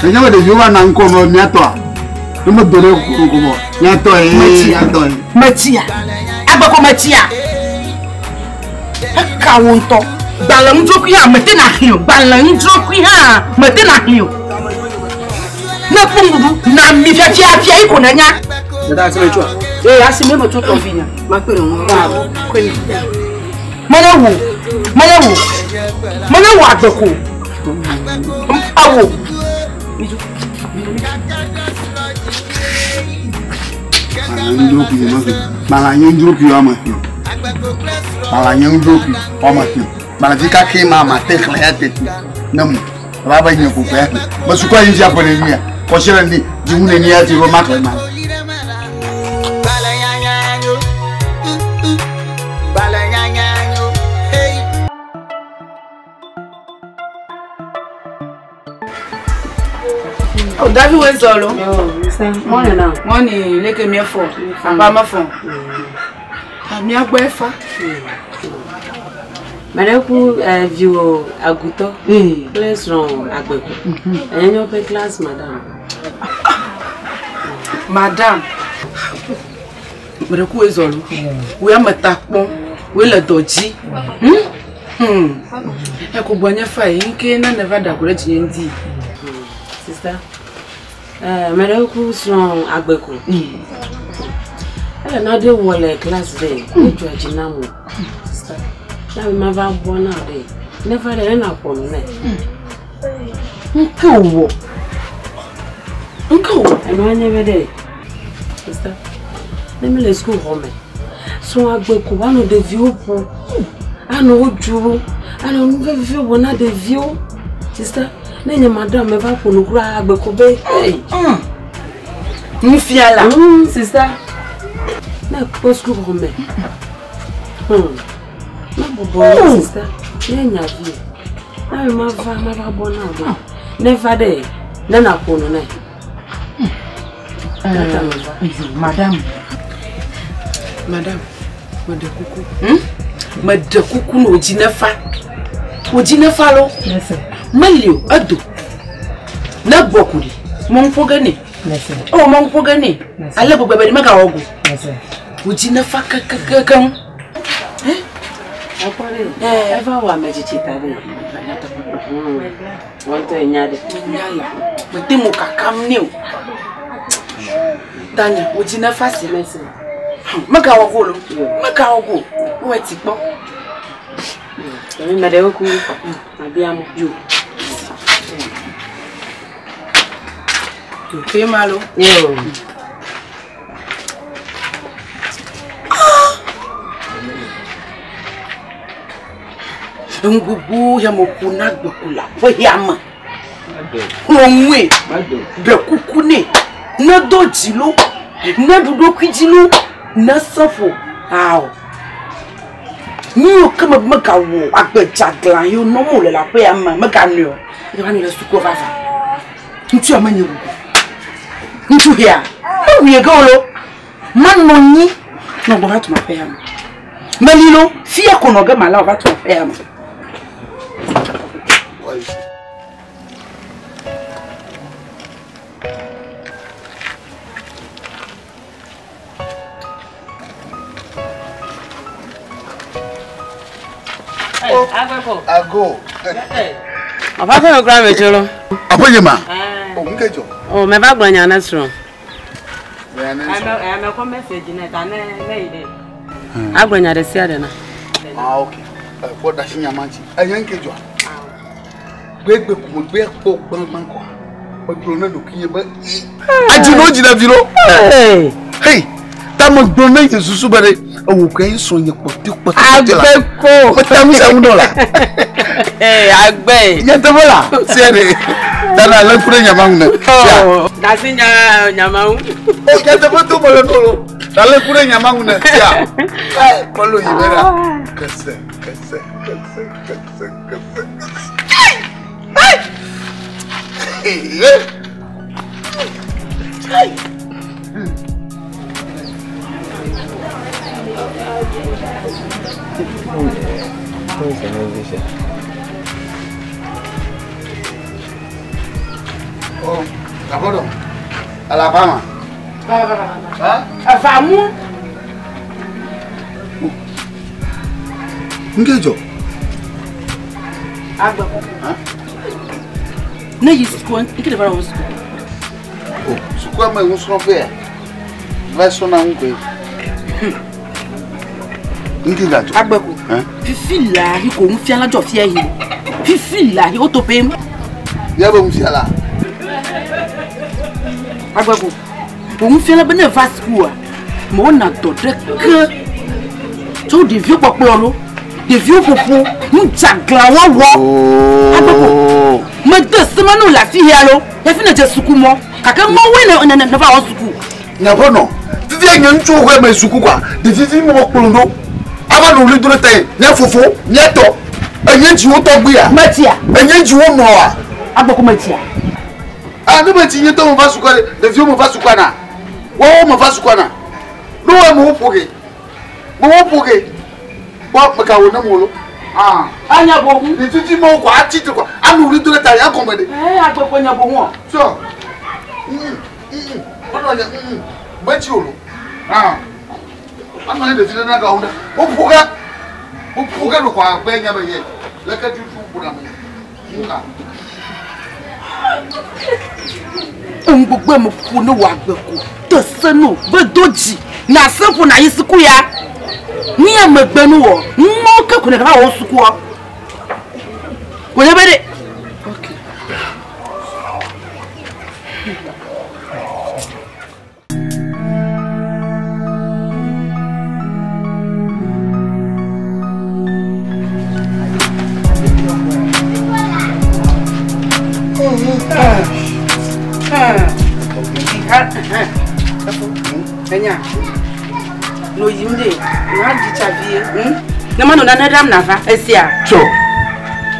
Speaker 1: Enye be ɖeviwo va na ŋkɔ nɔ miatɔa. Ne me do ɖe ŋkɔ mɔ miatɔ ye miatɔ ye.
Speaker 5: Metsia. Agbeko metsia. Eka wo ŋutɔ. Gbalẽ ŋudzrokui hã mete na xlẽ o. Gbalẽ ŋudzrokui hã mete na xlẽ o. Ne kpɔ nuɖuɖu na mi fiafiafia yi ko nenya.
Speaker 14: Dada asi me tsoa.
Speaker 5: Ee asi me me tso tɔ vi nya.
Speaker 14: Ma kpe ɖe ŋu.
Speaker 5: Mele wo, mele wo, mele wo agbeko. Awo.
Speaker 1: Gbalẽ ŋdrokui ma fi. Gbalẽ nye ŋdrokui wɔme fi. Gbalẽ fi kake ma ma te xlẽ ya teti ne mu. Va be nye koko ya. Me sukua yi fia ƒe ne mia. Kɔsi le ni dziŋu ne nia ti be ma xlẽ ma.
Speaker 5: Oh, David went solo.
Speaker 9: Morning now.
Speaker 5: Morning, leke mi fo. Papa ma fo. Mi agbo efa.
Speaker 9: Mɛɖeku viwò agutɔ kple srɔ̃ agbeko. Enye nye woƒe class madam.
Speaker 5: Madam. Mɛɖeku wɔ zɔlo. Wo ya meta kpɔm. Wo le dɔ dzi. Eko gbɔ nye fa yi nke na ne va da go ɖe dzinye ŋdi.
Speaker 9: Sista, mɛɖeku srɔ̃ agbeko. Ke na ɖe wɔ le class ɖe, edzɔa dzi nam o. Sista, na be mava bɔ na ɖe. Ne va ɖe, ne naƒo nu nɛ.
Speaker 5: Nke wɔ. Nke wɔ.
Speaker 9: Enua nye be ɖe, sista, ne mi le suku xɔ me, srɔ̃ agbe ko anɔ ɖeviwo ƒom, anɔ wo dzrom, anɔ nu vevi wɔ na ɖeviwo. Sista, ne nye madame me va ƒo nu kura agbe ko be, hey.
Speaker 5: Nufiala.
Speaker 9: Sista, ne kpɔ suku xɔ me, ne bɔbɔ ne sista, ne nya vi, na be mava mava bɔ na wò ɖe, ne va ɖe, ne naƒo nu nɛ. Tata me va.
Speaker 5: Madame, madame, meɖe kuku. Meɖe kuku ne wòdzi ne fa. Wòdzi ne fa lo. Meli o, edo. Ne gbɔ ku ɖi, mɔ ŋu ƒo ge nɛ. Ewɔ mɔ ŋu ƒo ge nɛ. Ale gbegbe be ɖe megawɔ go. Wòdzi ne fa kekekekeŋ.
Speaker 9: Akpɔ ɖe, eva wɔ ame tsitsi ta ɖe. Wɔn tɔ nya ɖe.
Speaker 5: Nya la, mete mo kakam nɛ o. Tanya, wòdzi ne fa sia. Megawɔ go lo, megawɔ go. Wowɔ ti kpɔ.
Speaker 9: Tɛmi mɛ ɖewo ku abia mo.
Speaker 5: Yo. Ke ma lo.
Speaker 9: Yo.
Speaker 5: Enu gbogbo ya me ƒo na gbeku le aƒe ya me. Xlɔ nue, ɖe kuku nɛ, ne do dzi lo, ne ɖu ɖokui dzi lo, ne se ƒo. Ao. Nu yiwo ke me megawɔ agbe dzagla yiwo nɔm wòle le aƒe ya me meganɔe o. Eye va nɔ le sukua vava. Ŋutsu ya menye wugo. Ŋutsu hea, mewui ge o lo. Manɔ anyi nɔ gbɔ va tu aƒe ya me. Meli lo, fia ko nɔ ge mala wòva tu aƒe ya me.
Speaker 1: Ago.
Speaker 9: Ɔfa fɛn kura mi tso lo.
Speaker 1: Aƒe nye ma. O nke dzɔ.
Speaker 9: O mɛ va gblɔ nya ne srɔ̃. Ame kɔ message nɛ ta ne ne yi ɖe. Agblɔ nya ɖe sia ɖe na.
Speaker 1: Ah ok. Kpɔ ɖasi nya ma dzi. Enye nke dzɔa. Gbegbe ko megbe kpɔ gbãgbã kɔa. Megblɔ ne ɖokuinye be adzi no dzi ɖe vi lo. Hey, ta megblɔ ne nye susu be ɖe ewo ke ye srɔ̃ nye kpɔtɛ kpɔtɛ la.
Speaker 9: Agbe ko.
Speaker 1: Meta nu sia ŋu dɔ la.
Speaker 9: Ee agbe.
Speaker 1: Nyateƒe la. Sia ɖe. Tana le ku ɖe nyama ŋu ne. Sia.
Speaker 9: Dasi nya nyama ŋu.
Speaker 1: O nyateƒe to mele no lo. Ta le ku ɖe nyama ŋu ne. Sia. Ee kɔlo yi be ɖa. Kese kese kese kese kese. Hey! Hey! Oh, d'abord, Alabama.
Speaker 5: Avamu.
Speaker 1: Nkejo.
Speaker 5: Agbeko. Ne yi suku, nke le va wɔ suku.
Speaker 1: Oh, sukua me nusrɔ̃ƒea. Va sɔ na ŋu koe. Nke gadzɔ.
Speaker 5: Agbeko. Fifi la yi ko nufiala dzɔ fia yi. Fifi la yi woto ƒem.
Speaker 1: Míabe nufiala.
Speaker 5: Agbeko. Wò nufiala be ne va sukua, mewɔna dɔ ɖeke tso ɖeviwo kpɔkplɔ lo, ɖeviwo ƒoƒo, nudzagla wɔwɔ. Agbeko. Mede se ma ne wòle afi ya lo, hafi ne dze suku mɔ. Gake mɔwoe ne ne ne va wɔ suku.
Speaker 1: Nyaƒe fifia nye ŋutsuwo ƒe me suku kɔa, ɖevivi mɔ kplɔ ɖo. Ava nɔ ɣli do ɖe ta ye, mía fofo, mía tɔ. Enye dziwo tɔgbuia.
Speaker 5: Metia.
Speaker 1: Enye dziwo nɔa.
Speaker 5: Agbeko metia.
Speaker 1: Ah, ne metsi nye tɔ me va sukua ɖe, ɖeviwo me va sukua na. Woawo me va sukua na. Ne woe me woƒo ge. Me woƒo ge. Kpɔ meka wo ne mo lo. Ah.
Speaker 5: Anya boŋu.
Speaker 1: Ɖevivi mɔ kɔ atsi tre kɔ, anɔ ɣli do ɖe ta ye agɔme ɖe.
Speaker 5: Ee, agbeko nya boŋua.
Speaker 1: Sɔ. Wonɔ nye metsi o lo. Ah. Anɔ nye ɖevi ɖe na gawo ɖe. Woƒo ge. Woƒo ge ɖo kɔ agbe nya be ye. Leke tutu ƒo na me. Nuka.
Speaker 5: Enu gbogbo me ƒo ne wò agbeko. Te se no, be do dzi. Na se ƒo na yi suku ya. Ni ya megbe nu wɔ. Mɔ ke ko ne va wɔ sukuɔ. Ko ne be de. Okay. Enya. No yim de. Na di chavie. Ne ma no na na dam na va. Esia.
Speaker 1: Tso.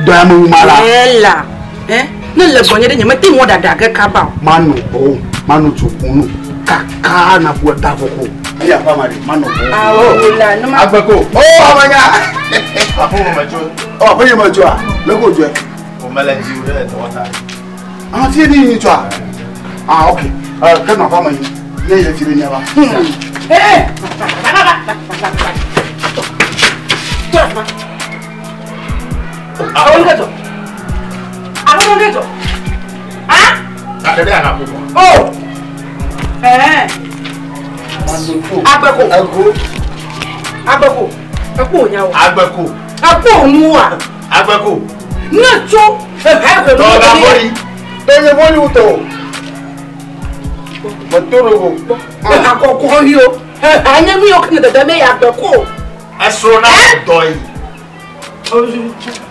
Speaker 1: Dɔ ya me wu ma la.
Speaker 5: Ela. Eh? Ne le gbɔnye ɖe nye mete ŋu ɖaɖa ge kaba o.
Speaker 1: Manu o, manu tso kunu. Kaka na ƒu eta vɔ ko. Eya ƒe ama ɖe, manu o.
Speaker 5: Awo la, ne ma.
Speaker 1: Agbeko. O amanya.
Speaker 7: Aƒe me tso.
Speaker 1: Ɔ aƒe nye me tsoa? Le ko dzɔe.
Speaker 7: O mele dzi o ɖe dɔwɔta.
Speaker 1: Ah, fie ni yi tsoa? Ah, ok. Ke nɔ aƒe me yi. Ne ye fi ɖe mía va.
Speaker 5: Eh! Va va va va va va. Tɔ afi ma. Awo nu ke dzɔ. Awo nu ke dzɔ. Ah?
Speaker 7: Gake ɖe ana ƒo.
Speaker 5: Oh. Eh. Agbeko.
Speaker 1: Ego.
Speaker 5: Agbeko. Ekpo wonya o.
Speaker 7: Agbeko.
Speaker 5: Ekpo onua.
Speaker 7: Agbeko.
Speaker 5: Ne tso eha ehe.
Speaker 7: Tɔga bɔli.
Speaker 1: Tɔnye bɔli wotɔ. Meto ɖo go.
Speaker 5: Eha kɔkɔ yi o. Eha nye nu yiwo ke ne dede me ya agbeko.
Speaker 7: Esrɔ̃ na dɔ yi.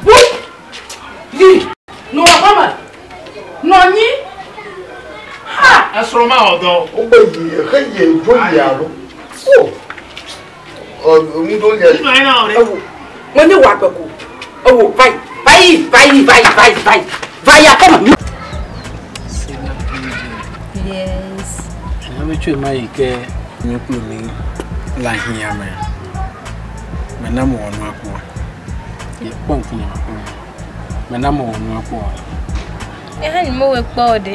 Speaker 5: Wu. Yi. Nɔ aƒeme. Nɔ anyi. Ha.
Speaker 7: Esrɔ̃ ma wɔ dɔ.
Speaker 1: Wogbe yi exe yi dzo yi alo. O. Ɔ ŋudo le.
Speaker 7: Nɔ anyi na wɔ ɖe.
Speaker 5: Ewo. Menye wɔ agbeko. Ewo va yi. Va yi va yi va yi va yi va yi. Va yi aƒeme.
Speaker 15: Yes.
Speaker 13: Ame tso ma yi ke nye kple mi le ahiã me. Mena mewɔ nua kpɔ. Ye kpɔ ŋkunye me kpɔ. Mena mewɔ nua kpɔ.
Speaker 15: Ehe nye mewɔe kpɔ o ɖe.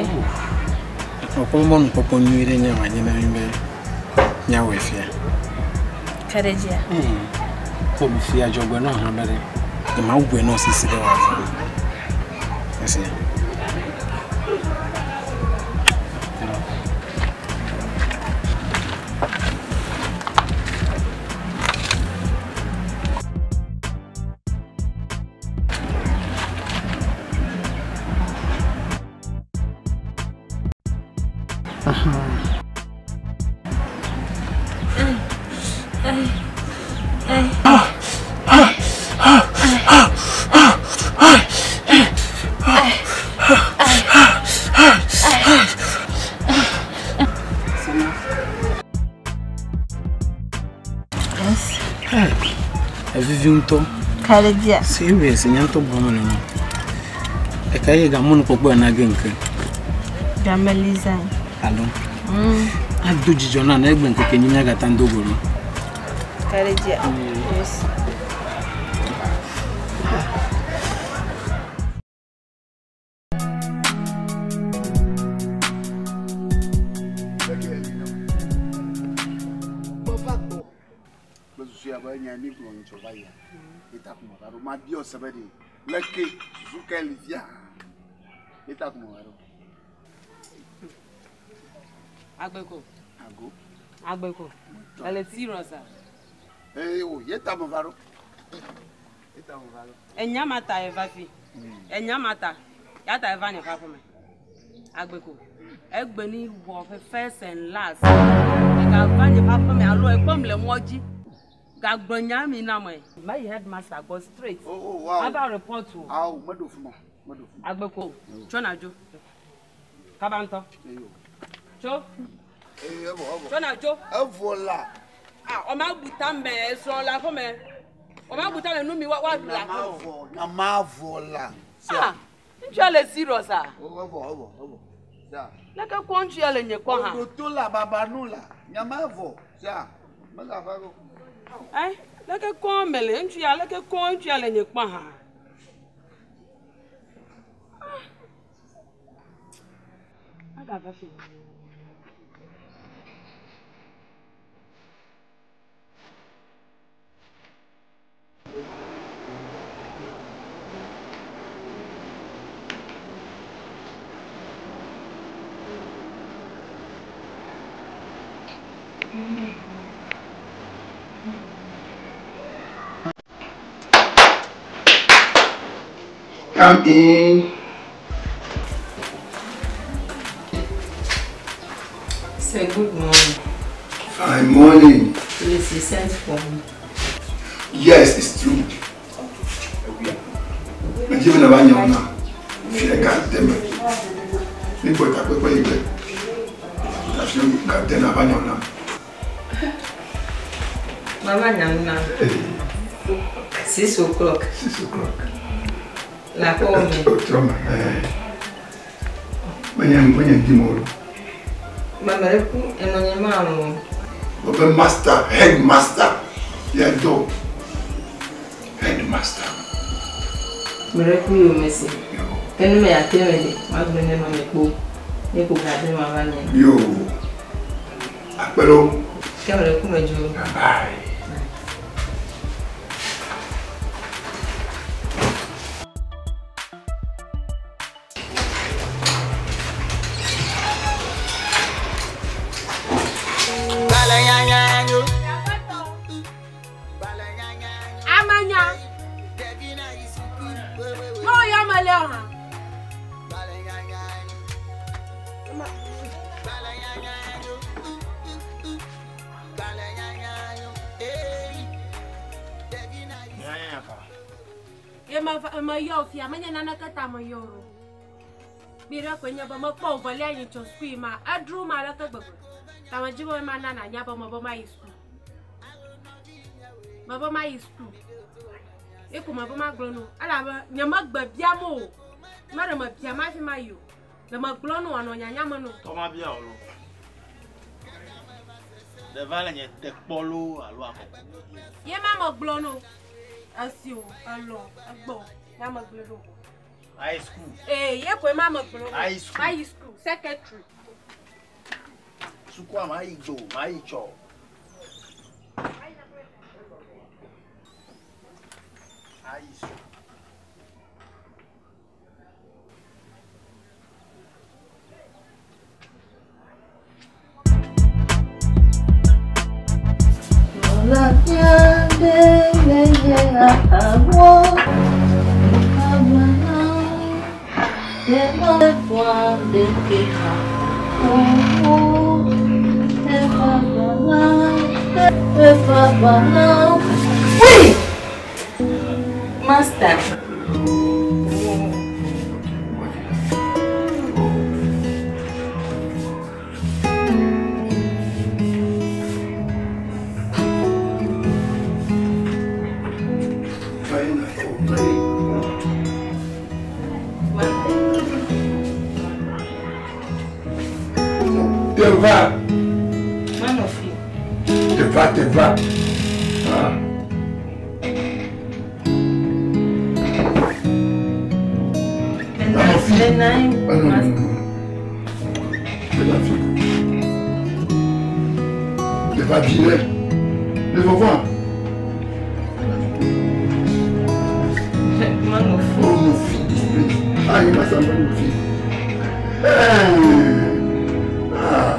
Speaker 13: Mekpɔ mɔnukpɔkpɔ nyui ɖe nye wòanye na mi be míawɔe fia.
Speaker 15: Ka ɖe dzia?
Speaker 13: Kpɔ mi fia dzɔgbe nɔ hã be ɖe nyemawɔe nɔ sisi ɖe wòava. Esi. Evivi ŋutɔ.
Speaker 15: Ka ɖe dzia?
Speaker 13: Serious, nye ŋutɔ gblɔm mele na. Eka ye gamɔnukpɔkpɔ ya na ge ŋke.
Speaker 15: Game Liza.
Speaker 13: Alo. Ado dzidzɔ na ne egbe ŋkeke nyi míagata ŋdo go ɖo.
Speaker 15: Ka ɖe dzia? Yes.
Speaker 1: Mesusu ya be nya mi gblɔ nyitsɔ va yia. Eta kuma va ɖo. Ma biɔ se be ɖe leke susu ke li fia. Eta kuma va ɖo.
Speaker 9: Agbeko.
Speaker 1: Ago.
Speaker 9: Agbeko. Ele serious a?
Speaker 1: Ee o ye ta me va ɖo. Eta me va ɖo.
Speaker 9: Enya ma ta eva fi. Enya ma ta. Ya ta eva nye ƒe aƒeme. Agbeko. Egbe ni wɔ ƒe first and last. Ega va nye ƒe aƒeme alo ekpɔm le mɔ dzi. Gagblɔ nya mi na me. Ma yi headmaster gbɔ straight.
Speaker 1: Oh, wow.
Speaker 9: Ava report o.
Speaker 1: Awo meɖo fi ma. Meɖo fi ma.
Speaker 9: Agbeko. Tso na dzo. Kaba ŋutɔ. Tso.
Speaker 1: Ee evɔ evɔ.
Speaker 9: Tso na dzo.
Speaker 1: Evɔ la.
Speaker 9: Ah, ɔma bu tame esrɔ̃ le aƒeme. Ɔma bu tame nu mi wa wa ɖu le aƒeme.
Speaker 1: Nyamavɔ nyamavɔ la.
Speaker 9: Ah, ŋutsua le serious a?
Speaker 1: O evɔ evɔ evɔ. Sia.
Speaker 9: Leke kɔ ŋutsua le nye kɔ hã?
Speaker 1: Oɖoto la babanu la. Nyamavɔ. Sia. Megafa go.
Speaker 9: Eh, leke kɔ mele ŋutsua leke kɔ ŋutsua le nye kpɔ hã? Ah. Agava fi.
Speaker 10: Come in.
Speaker 9: Say good morning.
Speaker 10: Fine morning.
Speaker 9: Please, you sent for me.
Speaker 10: Yes, it's true. Meje bena ba nyawo na. Fi e ga teme. Ni bo ta pepe igbe. Ta fi ga te na ba nyawo na.
Speaker 9: Mama nyamna. 6 o'clock.
Speaker 10: 6 o'clock.
Speaker 9: La call me.
Speaker 10: O trauma. Eh. Menye menye di mo.
Speaker 9: Mama reku eno nye ma mo.
Speaker 10: Obe master, headmaster. Ya do. Headmaster.
Speaker 9: Mereku yo mesi. Kenu me ya teme de. Ma gbe ne ma me po. Ne ko ga de ma ba nye.
Speaker 10: Yo. Apelo.
Speaker 9: Ke mereku me jo.
Speaker 10: Bye.
Speaker 8: Amanya. No ya male ha. Ye ma ma yo fia manya nana kata ma yo ro. Bira ko nya ba ma po vale yin cho squee ma adru ma la ka gbegbe. Ta ma jibo ma na na nya ba ma ba ma yi school. Ma ba ma yi school. E ko ma ba ma glo no. Ala ba nya ma gbe bia mo. Ma re ma bia ma fi ma yo. Le ma glo no ono nya nya ma no.
Speaker 7: To ma bia o lo. De va le nye te kpolo alo akoko.
Speaker 8: Ye ma ma glo no. Asio, alo, agbo, ya ma glo do.
Speaker 7: High school.
Speaker 8: Eh, ye ko ma ma glo.
Speaker 7: High school.
Speaker 8: High school secretary.
Speaker 7: Sukua ma yi jo, ma yi cho. High school.
Speaker 9: Oui! Master.
Speaker 10: Te va. Te va, te va. Ah. Ah, non, non, non. Te va virer. Ne va voir. Oh, mon fils, ah, il m'a semblé mon fils. Ah.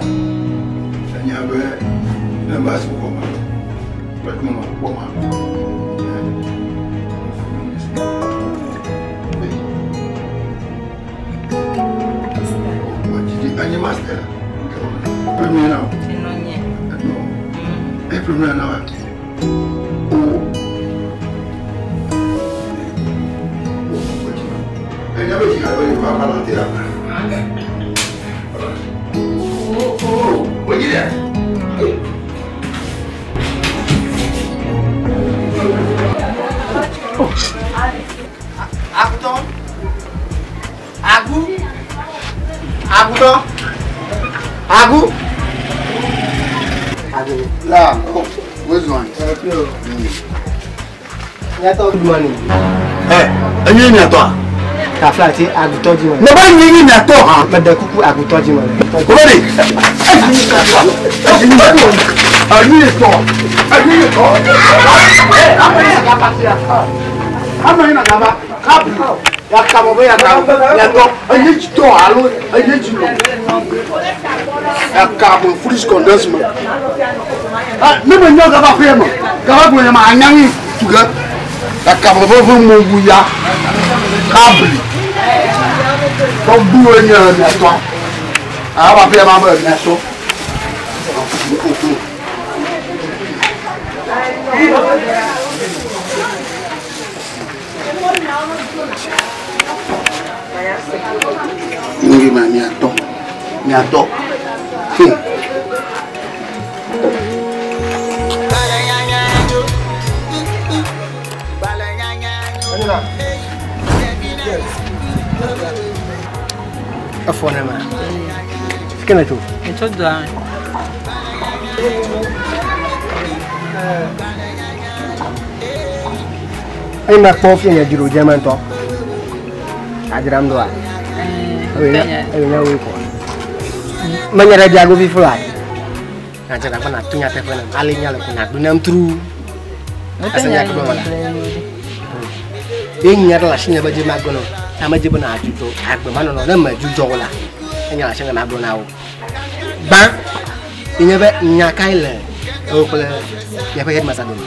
Speaker 6: Agouton. Agou. Agouton. Agou. Agou.
Speaker 2: Là, besoin.
Speaker 12: Good morning.
Speaker 7: Eh, enyi mi ato.
Speaker 12: Ta flat Agouton di mo.
Speaker 7: Ne ba nyi mi ato ha.
Speaker 12: Me de kuku Agouton di mo.
Speaker 7: Ko ba ni. Enyi to. Enyi to. Eh,
Speaker 2: ama ina gaba kapu ya kabo be ya kabo ya to enye ji to alo enye ji lo ya kabo foolish condensement ah ne me nyo gaba fe mo gaba gbo ya ma anyangi tuga ya kabo bo bo mo wu ya.
Speaker 1: Kabli. Tɔgbuwo nye miatɔ. Awa fi ma be miatɔ. Ngi ma miatɔ. Miatɔ.
Speaker 14: Efɔ ne ma. Fi ke ne tso?
Speaker 16: Etso doa me.
Speaker 14: Eyi ma kpɔ fi nye dzro dze me ŋutɔ. Adzram ɖoa? Eye nye woe kɔ. Menye ɖe biago fifi la. Nadze agbagba nàto nyateƒe nam. Ale nya le ko nàgblɔe nam truu. Ese nya ke gblɔm mele. Ye nya ɖe le asinye be dze magblɔ na wò. Ta medze be nàdzudzɔ agbemanɔnɔ ne mèdzudzɔ o la, enya le asinye magblɔ na wò. Gbã, ye nye be nya kae le ewò kple miaƒe headmaster dome?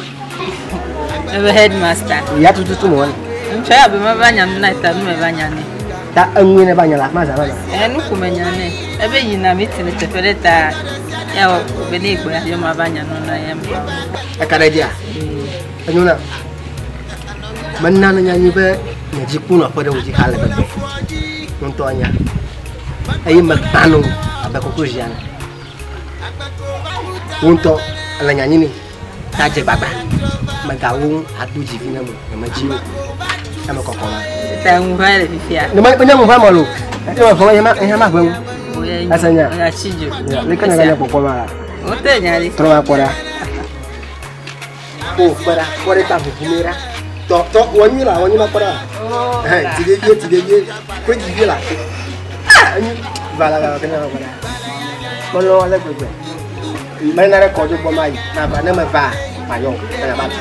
Speaker 16: Ebe headmaster.
Speaker 14: Ya tututu me wɔna.
Speaker 16: Ŋutsua ya be meva nya nu na ta nu meva nya nɛ.
Speaker 14: Ta enue ne va nya le afi ma zã ma.
Speaker 16: Ɛ nu ko menya nɛ. Ebe yina meeting le teƒe ɖe ta ya wɔ be ne gbɔ ya yɔ mava nya nu na ya me.
Speaker 14: Eka ɖe dzia? Enyo na. Mena ne nya nyui be nye dzi ku nɔƒe ɖe wò dzi xa le gbegbe. Ŋutɔ nya. Eye megbã no abe koklozi ene. Wò ŋutɔ ele nya nyi nɛ. Ta dze gbagba. Megawo ŋu ado dzivi ne mo. Nyemedzi o. Eme kɔkɔ ma.
Speaker 16: Ta ŋu va le fifia.
Speaker 14: Ne menye ŋu va me lo. Eye me vɔ ye ma ʋe ŋu. Ese nya.
Speaker 16: Oya tsi dzo.
Speaker 14: Leke ne ganya kpɔkpɔ ma la.
Speaker 16: Wote nya ɖi.
Speaker 14: Trɔ va kpɔ ɖa. O kpɔ ɖa, kpɔ ɖe ta ʋuʋu mi ɖa. Tɔ tɔ wɔ nyui la, wɔ nyui ma kpɔ ɖa. Hɛn ti ɖe vie, ti ɖe vie, koe dzi vie la. Ah, enyu va la va kena kpɔ ɖa. Melɔ ale gbegbe. Mena ɖe kɔdzo gbɔ ma yi. Ma va ne me va, ma yɔ. Ena ba tu.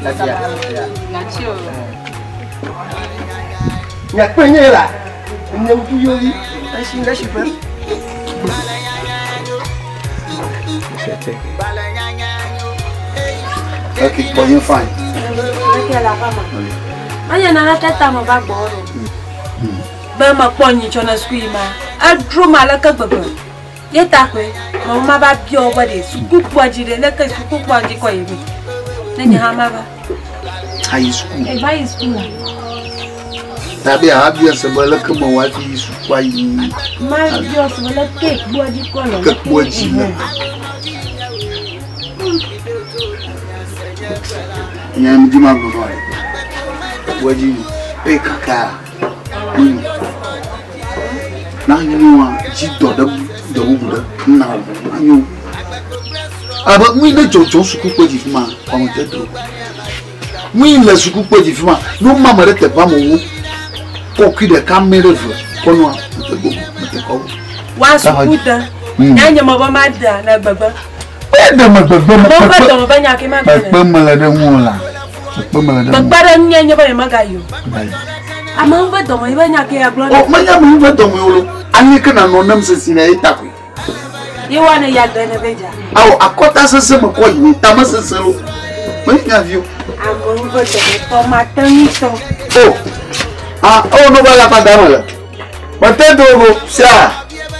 Speaker 14: Le fia.
Speaker 16: Natsi o.
Speaker 14: Nya kpe nye la. Nye ŋku yovi. Esi ɖe si ƒe.
Speaker 1: Ok, kpɔ nye fine.
Speaker 8: Menye naneke ta meva gbɔ ɖo. Be mekpɔ nyitsɔ ne suku yi ma, edro ma aleke gbegbe. Ye ta koe mebe mava bia wo be ɖe sukukpoa dzi ɖe leke sukukpoa dzi kɔ yi mi. Ne nye hã mava.
Speaker 1: Ayi suku.
Speaker 8: Eva yi suku la.
Speaker 1: Tabe ahabia se be leke mewɔ hafi yi sukua yi.
Speaker 8: Mabia se be leke kpoa dzi kɔ le.
Speaker 1: Leke kpoa dzi le. Nye ŋdi ma gblɔ nɔ ye. Kpoa dzi nyo. Eye kaka enyo. Na nyoa dzi dɔ ɖe dɔ bubu ɖe na wò anyo. Abe ŋui ne dzɔdzɔ sukukpo dzi fi ma kɔme te do. Ŋui le sukukpo dzi fi ma ne woma ame ɖe teƒe amewo kɔkui ɖeka mɛ ɖe ve kɔnɔa mete gogo mete kɔ wo.
Speaker 8: Wa suku de. Nya nye me be ma dea le gbegbe.
Speaker 1: Ɖe me gbegbe me
Speaker 8: Mo ƒe dɔme be nya ke ma gblɔ.
Speaker 1: Kpekpe mele ɖe ŋu o la. Kpekpe mele ɖe ŋu.
Speaker 8: Kpekpe ɖe ŋu nye be nye megayi o. Amewo ƒe dɔme ye be nya ke ya gblɔ.
Speaker 1: O menye amewo ƒe dɔme o lo. Aleke nanɔ nem sesi na ye ta koe.
Speaker 8: Ye wa ne ya gbe ne be dza.
Speaker 1: Awo akɔta sese me kɔ yi ne tame sese lo. Menye nya vi o.
Speaker 8: Amewo ƒe dɔme tɔ ma te ŋutɔ.
Speaker 1: O ah o no ba la pa da me le. Mete do go sia.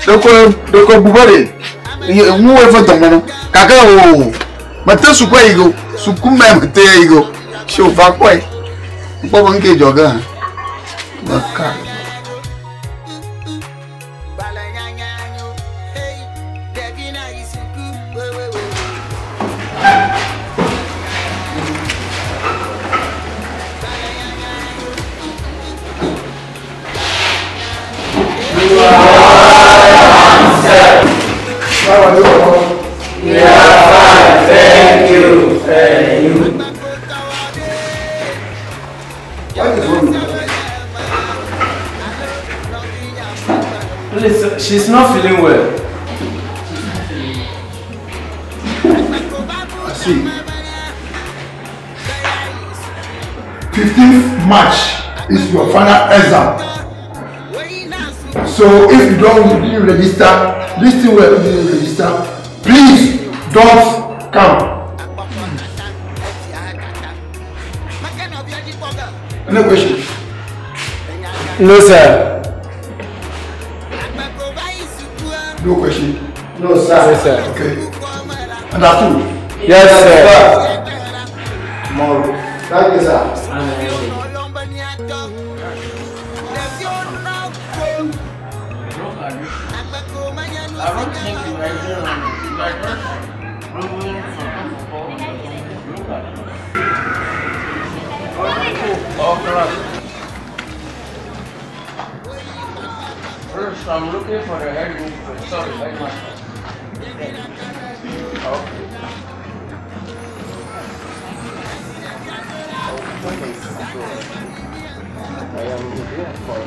Speaker 1: Ɖeko ɖeko bu be ɖe ŋu eƒe dɔme no. Gake o mete suku yi go. Suku me mete yi go. Si wòva kpɔe. Kpɔ be ŋke dzɔ ge hã. Meka.
Speaker 4: We are fine, thank you. And you?
Speaker 13: Please, she's not feeling well.
Speaker 10: I see. 15th March is your final exam. So if you don't you didn't register, this thing where you didn't register, please don't come. Any question?
Speaker 13: No, sir.
Speaker 10: No question.
Speaker 13: No, sir. No, sir.
Speaker 10: Okay. Understood?
Speaker 13: Yes, sir.
Speaker 10: Tomorrow. Thank you, sir.
Speaker 4: First, I'm looking for the head mistress. Sorry, headmaster. Okay.
Speaker 12: I am here for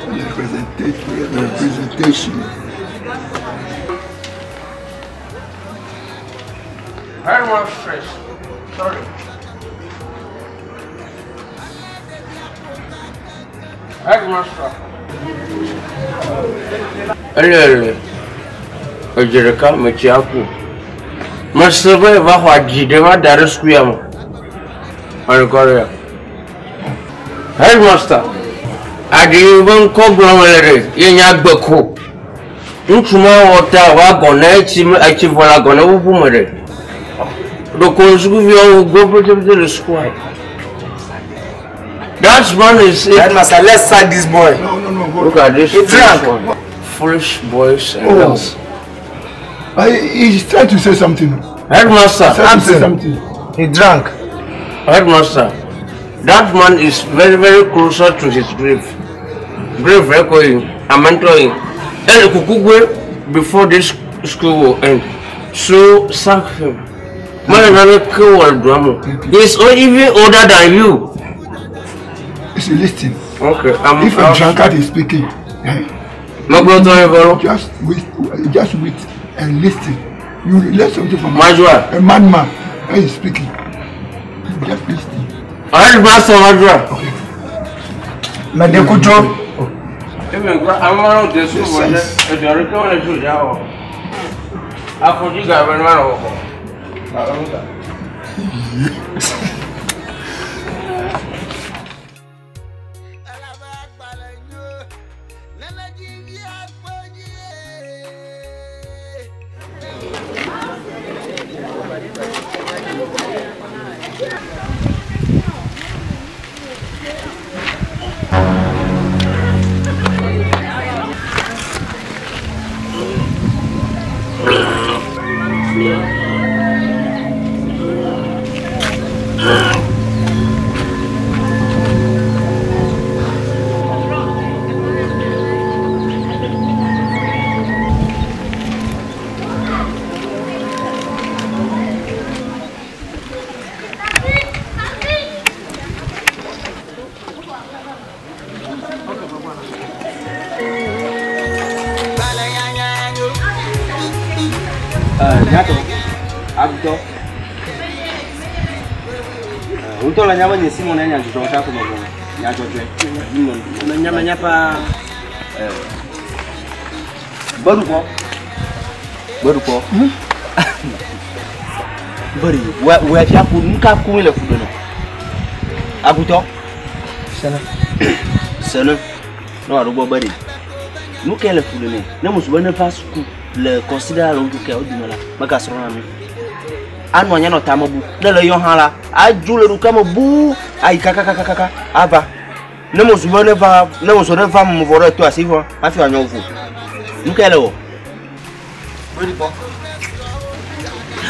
Speaker 10: Representation. Representation.
Speaker 4: Headmistress. Sorry. Headmaster.
Speaker 17: Elele, edze ɖeka metsi aku. Mese be va xɔ adzi ɖe va da ɖe sukuya me. Anukɔre ya. Headmaster, aɖi yi be ŋkɔ gblɔm le ɖe ye nye agbeko. Ŋutsu ma wɔ ta va gɔne etsi me etsi vɔ le agɔne ƒuƒu me ɖe. Ɖeko sukuviawo gbɔ ƒetepete le sukua. That man is.
Speaker 14: Headmaster, let's sack this boy.
Speaker 10: No, no, no.
Speaker 17: Look at this.
Speaker 14: He drank.
Speaker 17: foolish one. Foolish boys and
Speaker 10: Oh.
Speaker 17: girls.
Speaker 10: He's trying to say something.
Speaker 17: Headmaster.
Speaker 10: He's trying to say something.
Speaker 14: He drank.
Speaker 17: Headmaster, that man is very, very closer to his grave. Grave echoing, I'm entering. El Kukugwe before this school will end. So sack him. Man, He is even older than you.
Speaker 10: It's a listing.
Speaker 17: Okay, I'm
Speaker 10: If a drunkard is speaking, just wait, just wait and listen. You learn something from
Speaker 17: Majua.
Speaker 10: a madman when he's speaking. Just listen.
Speaker 17: Headmaster Majua.
Speaker 14: Medekujo.
Speaker 12: Nyato, agutɔ. Ŋutɔ le nyabe nye Simon enya dzudzɔ ta ko megblɔ. Nya dzɔdzɔe.
Speaker 14: Menya menya paa.
Speaker 12: Gbeɖukpɔ. Gbeɖukpɔ. Beri, wɔ wɔ fia ku nu ka ku le fu ɖe nɔ. Agutɔ.
Speaker 14: Sene.
Speaker 12: Sene. Ne wòaɖo gbɔ beri. Nu ke le fu ɖe nɛ. Ne musu be ne va suku le kɔsiɖa alo ŋkeke wo dome la, megasrɔ̃na nu. Anɔ anyi anɔ tame bu. Ne le yɔ hã la, adzo le ɖokuia me buu ayi kakakakaka ava. Ne musu be ne va, ne musu ne va me vɔ ɖe to asi vɔ hafi wòanyɔ vo. Nu kae le wɔ?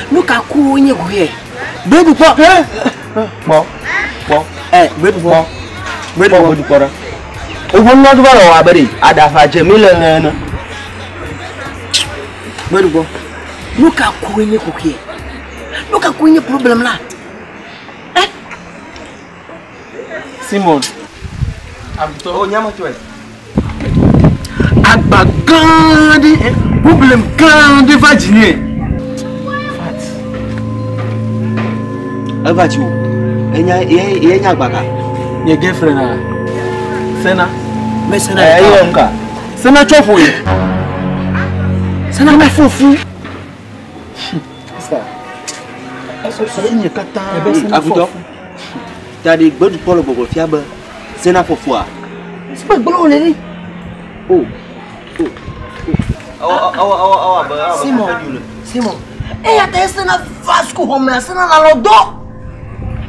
Speaker 9: Nu ka ku wonye goe?
Speaker 12: Gbeɖukpɔ. Kpɔ kpɔ ɛ gbeɖukpɔ. Gbeɖukpɔ gbeɖukpɔ ɖe. Woƒe nua va le wɔ abe ɖe aɖaʋa dze mi le ene.
Speaker 9: Gbeɖugbɔ. Nu ka ku wonye goe? Nu ka ku wonye problem la?
Speaker 13: Simon. Agutɔ.
Speaker 12: O nyametɔe.
Speaker 13: Agba gã ɖe, problem gã ɖe va dzinye.
Speaker 12: Eva dzi wò. Enya ye ye nya agba ka?
Speaker 13: Nye girlfriend a. Sena.
Speaker 9: Me Sena.
Speaker 12: Ɛ eyɔ ŋka.
Speaker 13: Sena tsɔ ƒoe.
Speaker 9: Sena me
Speaker 13: fufu. Sister,
Speaker 11: Susu nye katã.
Speaker 12: Agutɔ. Ta ɖe gbeɖukpɔ le gbɔgbɔ fia be sena fɔfɔa.
Speaker 14: Sipɛ gblɔ wòle ɖi.
Speaker 12: O. O. Awɔ awɔ awɔ awɔ abe awɔ abe
Speaker 14: Simon.
Speaker 12: kafe ɖi wòle.
Speaker 14: Simon. Eya ta esena va sukuxɔmea sena le alɔ dɔ.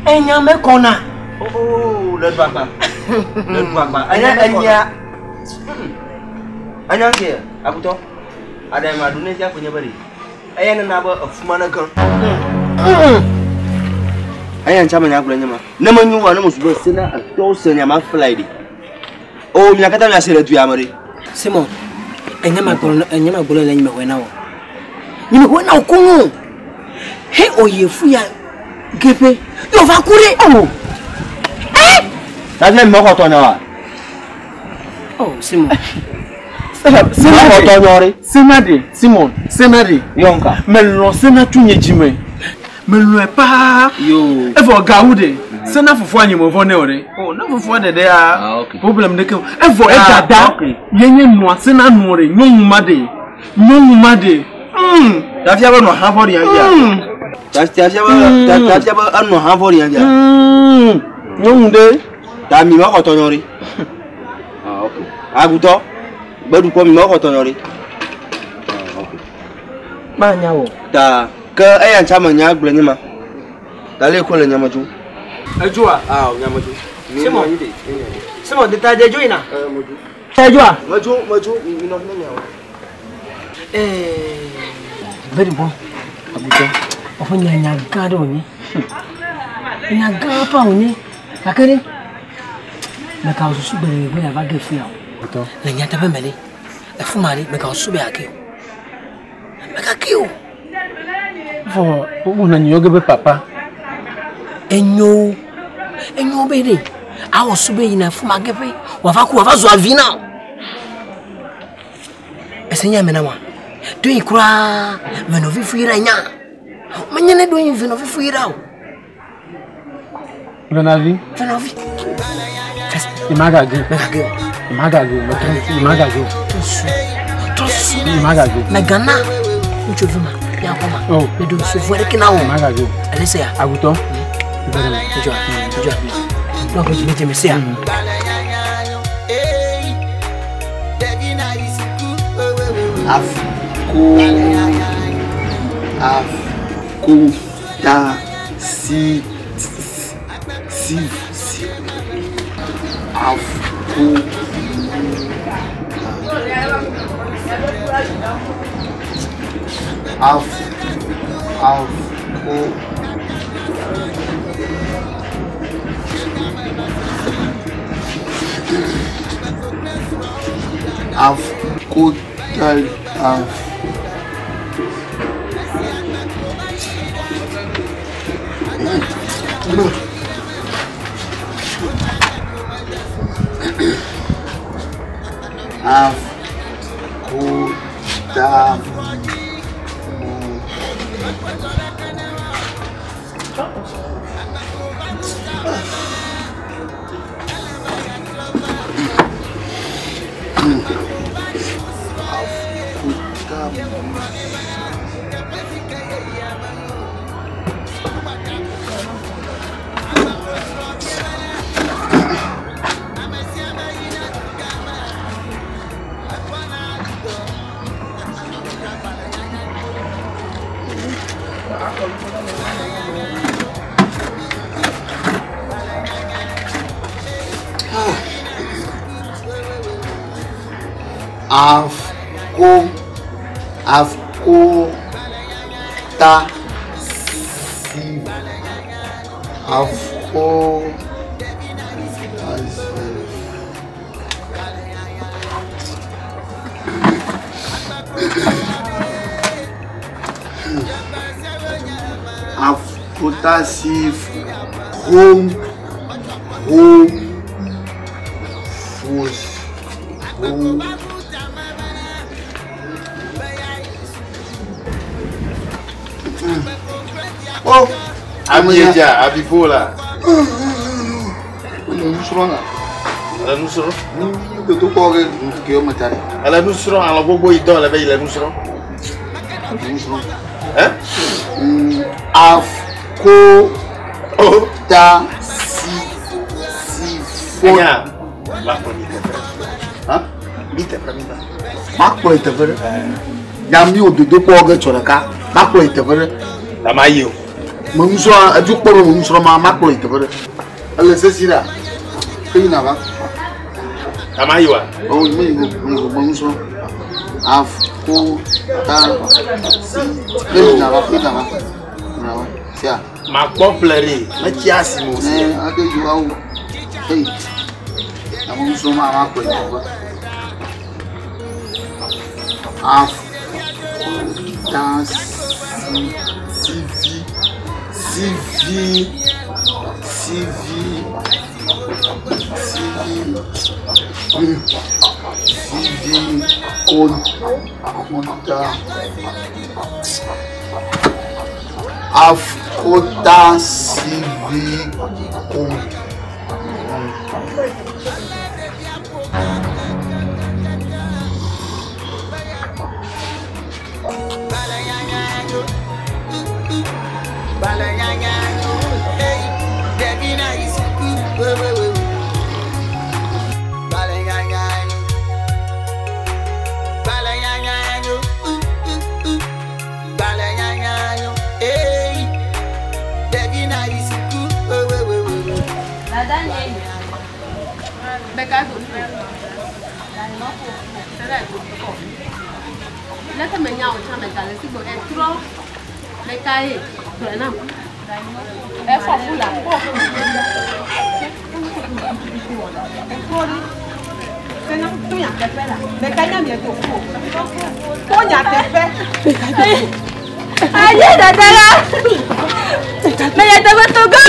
Speaker 14: Enya me kɔna.
Speaker 12: Oo le ɖu agba. Le ɖu agba. Enya enya. Enya ke agutɔ. Aɖe ma ɖu ne fia ko nye be ɖe. Eya nana be efuma ne gã. Eya ŋuti ame nyagblɔ nye ma. Ne menyo wa ne mesu be sena etɔwo se nya ma fly ɖe. O mia katã miase le du ya me ɖe.
Speaker 14: Simon, enya ma gblɔ enya ma gblɔ le nye me na wo. Nye me na wo koŋ. He oye fu ya geƒe. Yo va ku ɖe.
Speaker 12: Oh.
Speaker 14: Eh!
Speaker 12: Tafia mi mexɔ tɔ nya wa.
Speaker 14: Oh, Simon.
Speaker 13: Sena ɖe. Sena ɖe, Simon, sena ɖe.
Speaker 12: Yɔnka.
Speaker 13: Melɔ̃ sena tso nye dzime. Melɔ̃e paa.
Speaker 12: Yo.
Speaker 13: Evɔ gawu ɖe. Sena fofoa nye mevɔ nɛ o ɖe. O ne fofoa ɖeɖe ya. Problem ɖeke o. Evɔ edada. Ye nye nɔa sena nɔ ɖe. Nyɔnu ma ɖe. Nyɔnu ma ɖe.
Speaker 12: Tafia be nɔ hã vɔ ɖi ya. Tafia be tafia be enɔ hã vɔ ɖi ya.
Speaker 13: Nyɔnu ɖe.
Speaker 12: Ta mi mexɔ tɔ nyɔ ɖe. Ah ok. Agutɔ. Gbeɖukpɔ mi mexɔ tɔ nyɔ ɖe. Ah ok.
Speaker 14: Manya wɔ.
Speaker 12: Ta ke eya ŋuti ame nya gblɔ nye ma. Ta le ko le nyame dzo.
Speaker 13: Edzoa?
Speaker 12: Ah nyame dzo.
Speaker 14: Simon. Simon, teta dze dzo yina.
Speaker 12: Eh medzo.
Speaker 14: Edzoa?
Speaker 12: Medzo medzo mi nɔ ne miawɔ.
Speaker 14: Eh. Gbeɖukpɔ. Agutɔ. Woƒe nya nya gã ɖe wònye. Nya gã pa wònye. Gake ɖe meka wò susu gbe ɖe gbe ava ge fia o. Le nyateƒe me ɖe, efu ma ɖe meka wò susu be yeake o. Mekake o.
Speaker 13: Vɔ wona nye yɔ ge be papa.
Speaker 14: Enyo enyo be ɖe awɔ su be yina efu ma ge ƒe wòava ku wòava zu avi na o. Ese nya me na wa. Do yi kura venɔvi fu yi ɖe nya. Menye ne do yi venɔvi fu yi ɖe o.
Speaker 13: Venavi.
Speaker 14: Venavi.
Speaker 13: Imagage.
Speaker 14: Megage.
Speaker 13: Imagage. Imagage.
Speaker 14: Trɔsu. Trɔsu.
Speaker 13: Imagage.
Speaker 14: Megana. Ŋutsuvi ma. Ya xɔ ma.
Speaker 13: Oh.
Speaker 14: Meɖo susu aɖeke na wo.
Speaker 13: Imagage.
Speaker 14: Ele se ya.
Speaker 13: Agutɔ.
Speaker 14: Ŋutsua. Ŋutsua. Ne wòƒe dzime dzeme se ya.
Speaker 1: Afko afko ta si si si afko af afko afko ta af. Af ko ta mu. Afko afko ta si afko ta si. Afkotasif home home fos home. Oh,
Speaker 7: Abieja, abifola.
Speaker 1: Ele nusrɔ̃na.
Speaker 7: Ele nusrɔ̃.
Speaker 1: Dodokpɔ ke ke wo me ta ɖe.
Speaker 7: Ele nusrɔ̃ alɔ gbogbo yi dɔ le be yi le nusrɔ̃.
Speaker 1: Nusrɔ̃.
Speaker 7: Eh?
Speaker 1: Af Ko ta si si fo.
Speaker 7: Enya va kplɔ mi teƒe.
Speaker 1: Hã?
Speaker 7: Mi teƒe mi va.
Speaker 1: Makplɔ yi teƒe ɖe. Nya mi wo dodokpɔ ge tsɔ ɖeka. Makplɔ yi teƒe ɖe.
Speaker 7: Ta ma yi o.
Speaker 1: Me nusrɔ̃ edu kpɔ be me nusrɔ̃ ma makplɔ yi teƒe ɖe. Ele sesi ɖa. Ke yina va.
Speaker 7: Ta ma yi wa.
Speaker 1: O me yi go me yi go me nusrɔ̃. Af ko ta si. Ke yina va ke yina va. Yina va. Sia.
Speaker 7: Makpɔ ƒle ɖe. Metsi asi me o.
Speaker 1: Ne ade yi wa wo. Hey. Ame nusrɔ̃ ma makplɔ yi teƒe. Af ko ta si si vi si vi si vi si vi si vi ko ko ta af ko ta si vi ko.
Speaker 8: Leke menya wò tsã megale si gbɔ etrɔ ɖeka ye gblɔe nam. Efɔ fu la kpɔ. Etrɔ ɖi. Sena to nyateƒe la. Ɖeka nya mie to fu. To nyateƒe.
Speaker 15: Aye dada la. Menya teƒe to ge.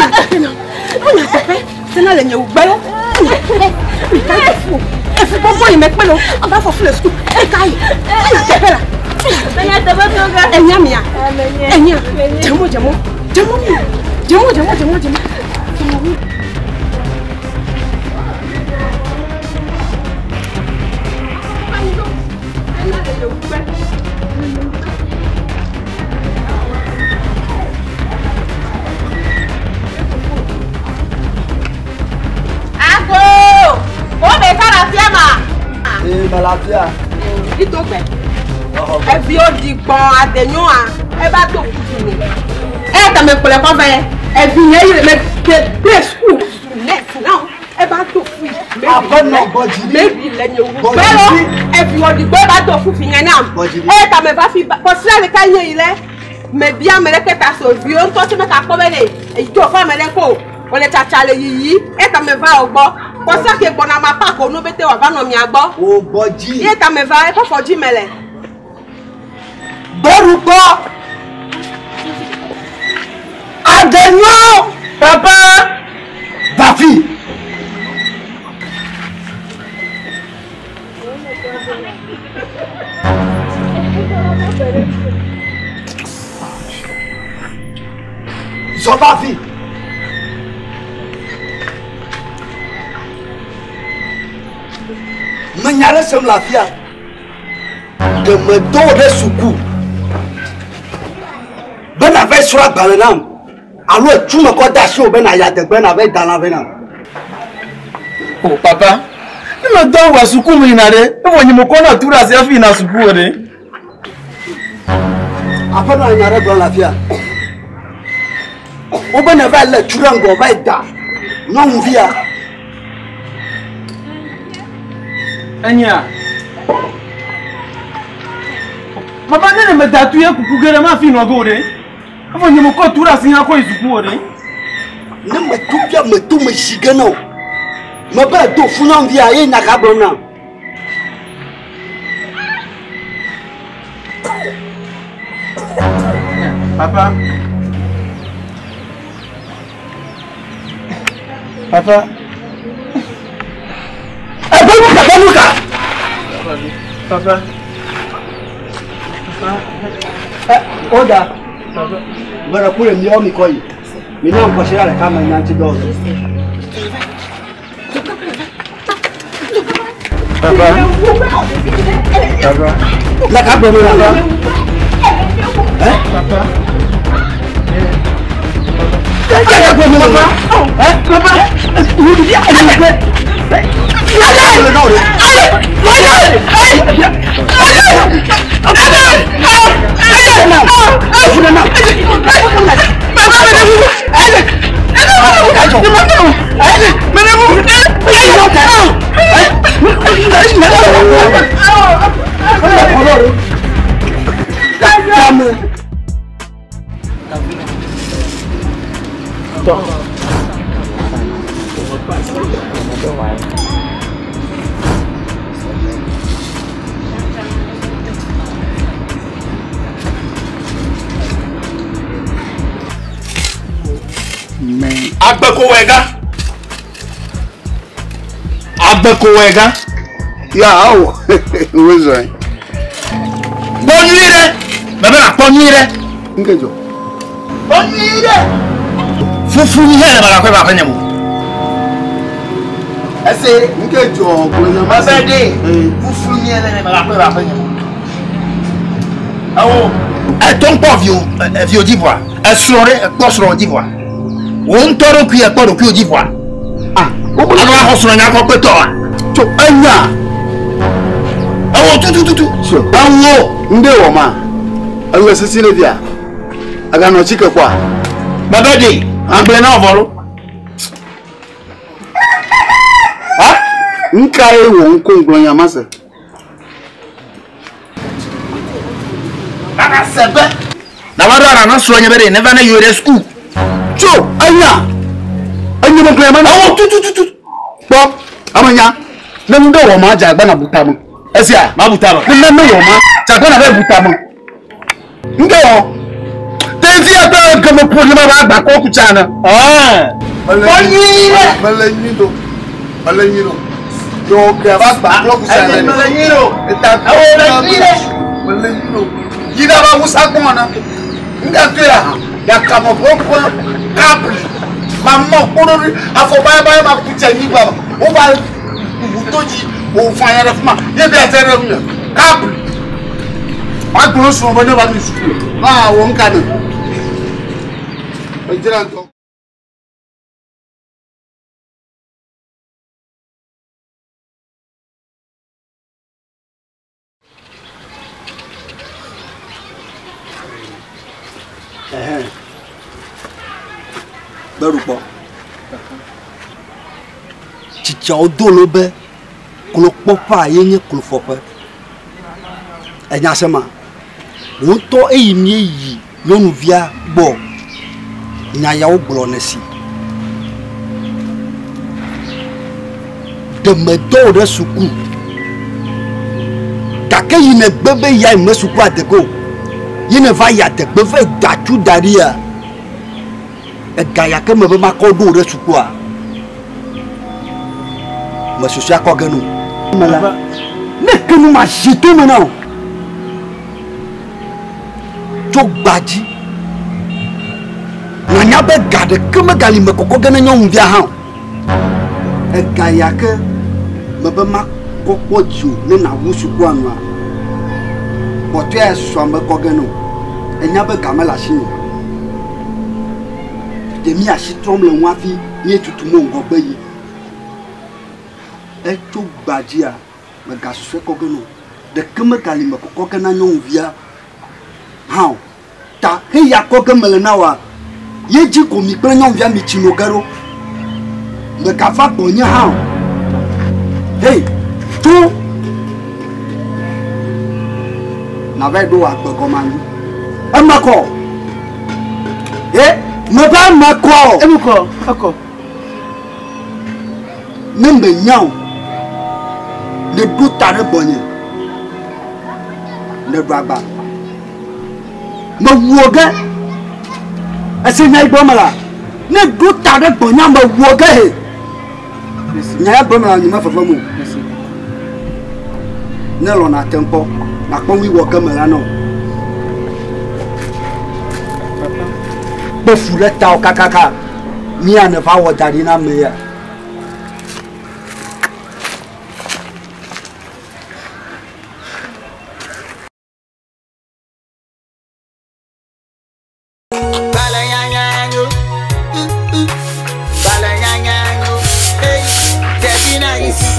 Speaker 8: To nyateƒe. Sena le nye wugbe lo. Ɖeka to fu. Efu gbogbo yi mekpe lo. Ava fɔ fu le suku. Ɖeka yi. To nyateƒe la.
Speaker 15: Menya teƒe to ge.
Speaker 8: Enya mia. Enya. Dzemo dzemo. Dzemo mi. Dzemo dzemo dzemo dzemo. Dzemo. Ago! O me fa la fia ma.
Speaker 14: Ee, ma la fia.
Speaker 8: Ito gbe. Evi wo di gbɔn adenyoa eva do kuku mi. Eya ta me kplɔe kɔ vɛ. Evi nye yi le me ke de suku net now. Eva do fu yi.
Speaker 14: Aƒenɔ gbɔdzi.
Speaker 8: Mebi le nye wu gbɛlɔ. Evi wɔ di gbɔn eva do fu fi nye nam. Eya ta me va fi ba kɔsira ɖeka nye yi lɛ. Me bia ame ɖeke ta so viwo ŋutɔ tse me ka kpɔ be ne edzo ƒe ame ɖe ko wòle tsatsa le yiyi. Eya ta me va wo gbɔ. Kɔsira ke gbɔna ma park wo nu bete wòava nɔ mia gbɔ.
Speaker 14: Wo gbɔdzi.
Speaker 8: Eya ta me va eƒe afɔ dzi me le.
Speaker 14: Gbɔɖukpɔ. Adenyɔ. Papa. Vafi. Zɔ vafi. Menya ɖe sem le afia. Ɖe medɔ wò ɖe suku be nàva srɔ̃ agbalẽ nam alo etu me kɔ de asiwò be nàyi adegbe nàva da lã vɛ nam.
Speaker 13: O papa, ne medɔ wɔ suku me yina ɖe, evɔ nye mekɔ na tu ɖe asi hafi yina suku o ɖe.
Speaker 14: Aƒenɔ nya ɖe gblɔm le afia. Wobe ne va lé tu ɖe ŋgɔ va yi da nyɔnuvia.
Speaker 13: Enya. Papa ne ne meda tu ye kuku ge ɖe mafi nɔ ge o ɖe. Evɔ nye mekɔ tu ɖe asi hã kɔ yi suku o ɖe.
Speaker 14: Ne metu fia metu me si ge na o. Mebe edo fu nyɔnuvia ye nya ka gblɔm nam.
Speaker 13: Papa. Papa.
Speaker 14: Ebenuka, benuka.
Speaker 13: Papa. Papa.
Speaker 14: Ɛ o da. Mɛ ɖe ku le miawo mi kɔ yi. Mi na ŋkɔsi ɖe ɖeka me nya ŋuti dɔ.
Speaker 13: Papa. Papa.
Speaker 14: Le ka gblɔm na?
Speaker 13: Ɛ? Papa.
Speaker 7: Agbekowega. Agbekowega.
Speaker 1: Ya awo wezɔ ye.
Speaker 7: Kpɔ nyuie ɖe. Mebe na kpɔ nyuie ɖe.
Speaker 1: Nke dzɔ.
Speaker 7: Kpɔ nyuie ɖe. Fufu nyi hɛ le magakɔe va aƒe nye mo. Ese.
Speaker 1: Nke dzɔ gblɔ nya ma.
Speaker 7: Mebe ɖe. Fufu nyi hɛ le magakɔe va aƒe nye mo. Ewo. Etɔ ŋkpɔ viwo viwo dzi vɔa. Esrɔ̃ ɖe ekpɔ srɔ̃ dzi vɔa. Wo ŋutɔ ɖokui ekpɔ ɖokuiwo dzi vɔa.
Speaker 1: Ah.
Speaker 7: Alo axɔ srɔ̃ nya kɔ kpetɔa.
Speaker 1: Tso enya.
Speaker 7: Ewo tutututu.
Speaker 1: So.
Speaker 7: Ewo.
Speaker 1: Ŋɖe wɔ ma. Ele sisi le via. Aganɔ tsike kpɔa.
Speaker 7: Mebe ɖe. Agblẽ na wɔ vɔ lo.
Speaker 1: Ha? Ŋka ye wɔ ŋko ŋgblɔ nya ma se.
Speaker 7: Nana se be. Na va ɖo aɖa na srɔ̃ nye be ɖe neva ne yiwo ɖe suku.
Speaker 1: Tso enya. Enye me gblɔ nya ma.
Speaker 7: Ewo tutututu.
Speaker 1: Kpɔ ame nya. Ne ŋɖe wɔ ma dze agba na bu tame. Esia.
Speaker 7: Ma bu tame.
Speaker 1: Ne ne wɔ ma dze agba na be bu tame. Ŋɖe wɔ. Ɖevia ƒe geme ƒo ɖi ma va agba kɔ kutsa ne.
Speaker 7: Kpɔ nyuie ɖe.
Speaker 1: Mele nyui ɖo. Mele nyui ɖo. Yɔ ke va agba kɔ kutsa ne.
Speaker 7: Mele nyui ɖo.
Speaker 1: Eta
Speaker 7: Ewo le nyui ɖe.
Speaker 1: Mele nyui ɖo. Yi ɖa va wusa gbɔn na. Ŋɖe to ya hã. Ya kame ƒeƒe kabli. Ma mɔ kpoɖo ɖi. Afɔ bayabaya ma kutsa nyigba ma. Wo va ʋu to dzi. Wo fa ya ɖe fi ma. Ye bia tse ɖe ŋu. Kabli. Agblɔ srɔ̃ be ne va mi suku. Va wɔ ŋka ne. Edzra ŋutɔ.
Speaker 14: Gbeɖukpɔ. Tsitsiawo do lo be klokpɔƒea ye nye klofɔƒe. Enya se ma? Wò ŋutɔ eyi míeyi nyɔnuvia gbɔ nya yawo gblɔ nèsi. Ɖe medɔ wò ɖe suku gake yi nègbe be yae me sukua de ge o. Ye nèva yi adegbe va yi da tu da ɖia, ega ya ke mebe makɔ ɖo wò ɖe sukua, mesusui akɔ ge no. Me la, ne ke nu mazi to me na wò tso gbadzi, nanya be ga ɖeke megali me kɔkɔ ge ne nyɔnuvia hã o. Ega ya ke mebe makɔ kpɔ dziwò ne nàwu sukua nua, kpɔtɔe ya susua mekɔ ge ne o. Ènya be ga mele asinye o. Ɖe mí asi trɔm le ŋu hafi míetutum wo ŋgɔgbe yim. Etso gbadzia, megasusɔe kɔ ge ne o. Ɖeke megali me kɔkɔ ge na nyɔnuvia hã o. Ta heya kɔ ge mele na wòa, ye dzi ko mi kple nyɔnuvia mi tsi no ge ɖo. Megava gbɔnye hã o. Hei, tso! Navae ɖo wò agbe gɔme anyi. Eme kɔ. He, meva eme kɔ.
Speaker 5: Eme kɔ, ekɔ.
Speaker 14: Ne menya o, nèɖo ta ɖe gbɔnye. Nèɖo agba. Mewu wò ge. Ese nya yi gblɔm mele? Ne ɖo ta ɖe gbɔnye mewu wò ge he. Nya ya gblɔm mele nye mefefem o. Ne lɔ nàte ŋu kpɔ, nàkpɔ nu yi wɔ ge mele na wò. Kpe fu ɖe tawò kakaka. Mía nèva wɔ da ɖi na ame ya.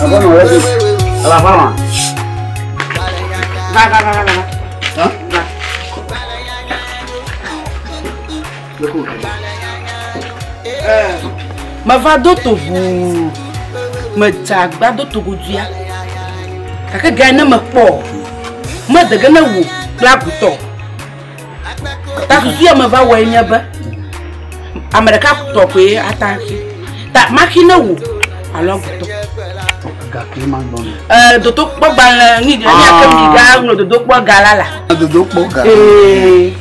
Speaker 1: Aƒenɔ le fi. Ele aƒenɔa?
Speaker 5: Va va va va va.
Speaker 1: Hã?
Speaker 5: Va. Meva do to ʋuu. Medze agba do to goduia. Gake ga ne mekpɔ o, mede ge ne wò kple agutɔ. Ta susu ya meva wɔe nye be ame ɖeka tɔ koe ata xi. Ta maxi ne wò alo agutɔ.
Speaker 1: Gake ma gbɔ me.
Speaker 5: Dodokpɔ gbalẽ ni ni ake mi ga ŋlɔ dodokpɔ ga la la.
Speaker 1: Dodokpɔ ga.
Speaker 5: Ee.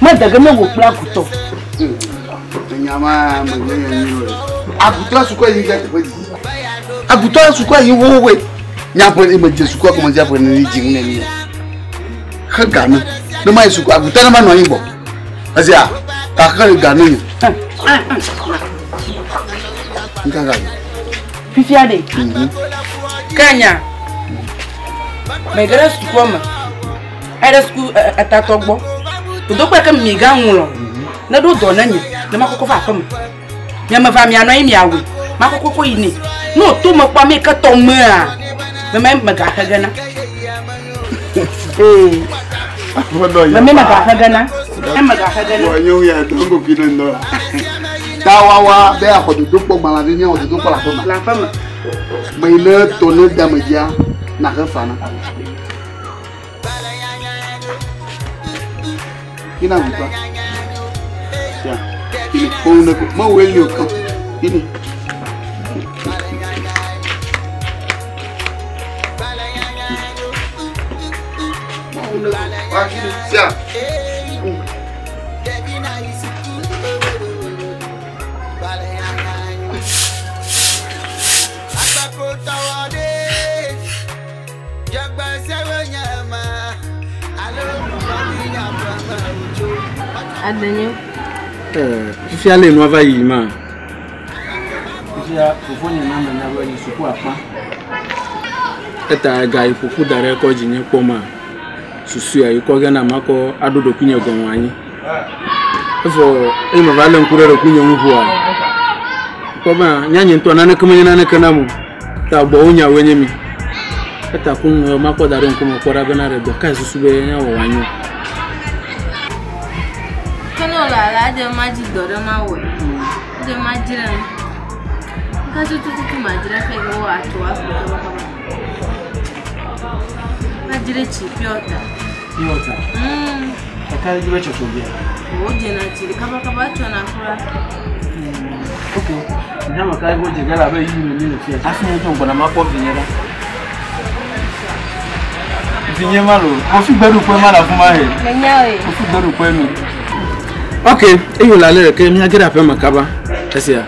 Speaker 5: Mede ge ne wò kple agutɔ.
Speaker 1: Enya ma me nye nye nyi o. Agutɔ sukua yi ga teƒe dzi. Agutɔ sukua yi wowoe. Nya ƒe me dze sukua kɔme dze ƒe ne dzi ne ni. Xe ga ne. Ne ma yi sukua agutɔ ne ma nɔ anyi gbɔ. Esia ta xe ga ne nye. Nka ga.
Speaker 5: Fifia ɖe. Ke nya. Mege ɖe sukua me. Ayi ɖe suku etatɔ gbɔ. Dodokpɔ ke mi ga ŋlɔ. Ne ɖo dɔ ne nye, ne makɔkɔ va aƒeme. Miame va mianɔ anyi miawɔe. Makɔkɔ kɔ yi nɛ. Ne wòto me kpɔ ame yi ke tɔ mea, meme megaxe ge na. Ee. Meme megaxe ge na. Meme megaxe ge na.
Speaker 1: Wɔ nye ya dɔn ko kine ŋdɔ la. Ta wawa be axɔ dodokpɔ gbalẽ vi míawɔ dodokpɔ le aƒeme.
Speaker 5: Le aƒeme.
Speaker 1: Me yi ne tɔ ne dame dzia, naxe fa na. Ina agutɔ. Ya. Ini ohun ne ko mawɔ eli o kan. Ini. Mawɔ ne ko. Wa kini sia.
Speaker 15: Adenyo.
Speaker 13: Fifia le nua va yi ma. Fifia fofonye na menya be nye suku akpa. Eta ga yi ƒoƒu da ɖe kɔ dzi nye kpɔ ma. Susu ya yi kɔ ge na makɔ aɖo ɖokuinye gɔme anyi. Evɔ eye meva lé ŋku ɖe ɖokuinye ŋu ʋua. Kpɔ be nye ŋutɔ naneke menye naneke nam o. Ta gbɔwo nyawoe nye mi. Eta ku nu makɔ da ɖe ŋkume kpɔ ɖa bena ɖe dɔ kae susu be míawɔ wòanyo.
Speaker 15: Ke ne wòle alea, edze be madzi dɔ ɖe mawɔe. Edze be madzra nu. Ka tutututu madzra xe ke woatso aƒu kabakaba. Madzra tsi pure water.
Speaker 13: Pure water? Kaka ɖe dzi be tsɔtsɔ bia.
Speaker 15: Wodzena tsi kabakaba etsɔna kura.
Speaker 13: Ok. Nyame ka ye wodze ge le abe yi me mi le fia. Hafi nye ŋutɔ gbɔna makpɔ vinye ɖa. Vinye ma lo. Kofi gbeɖuƒe ma le afi ma he.
Speaker 15: Menya oe.
Speaker 13: Kofi gbeɖuƒe mi. Ok, eye wòle ale ɖeke míage ɖe aƒe me kaba. Esia.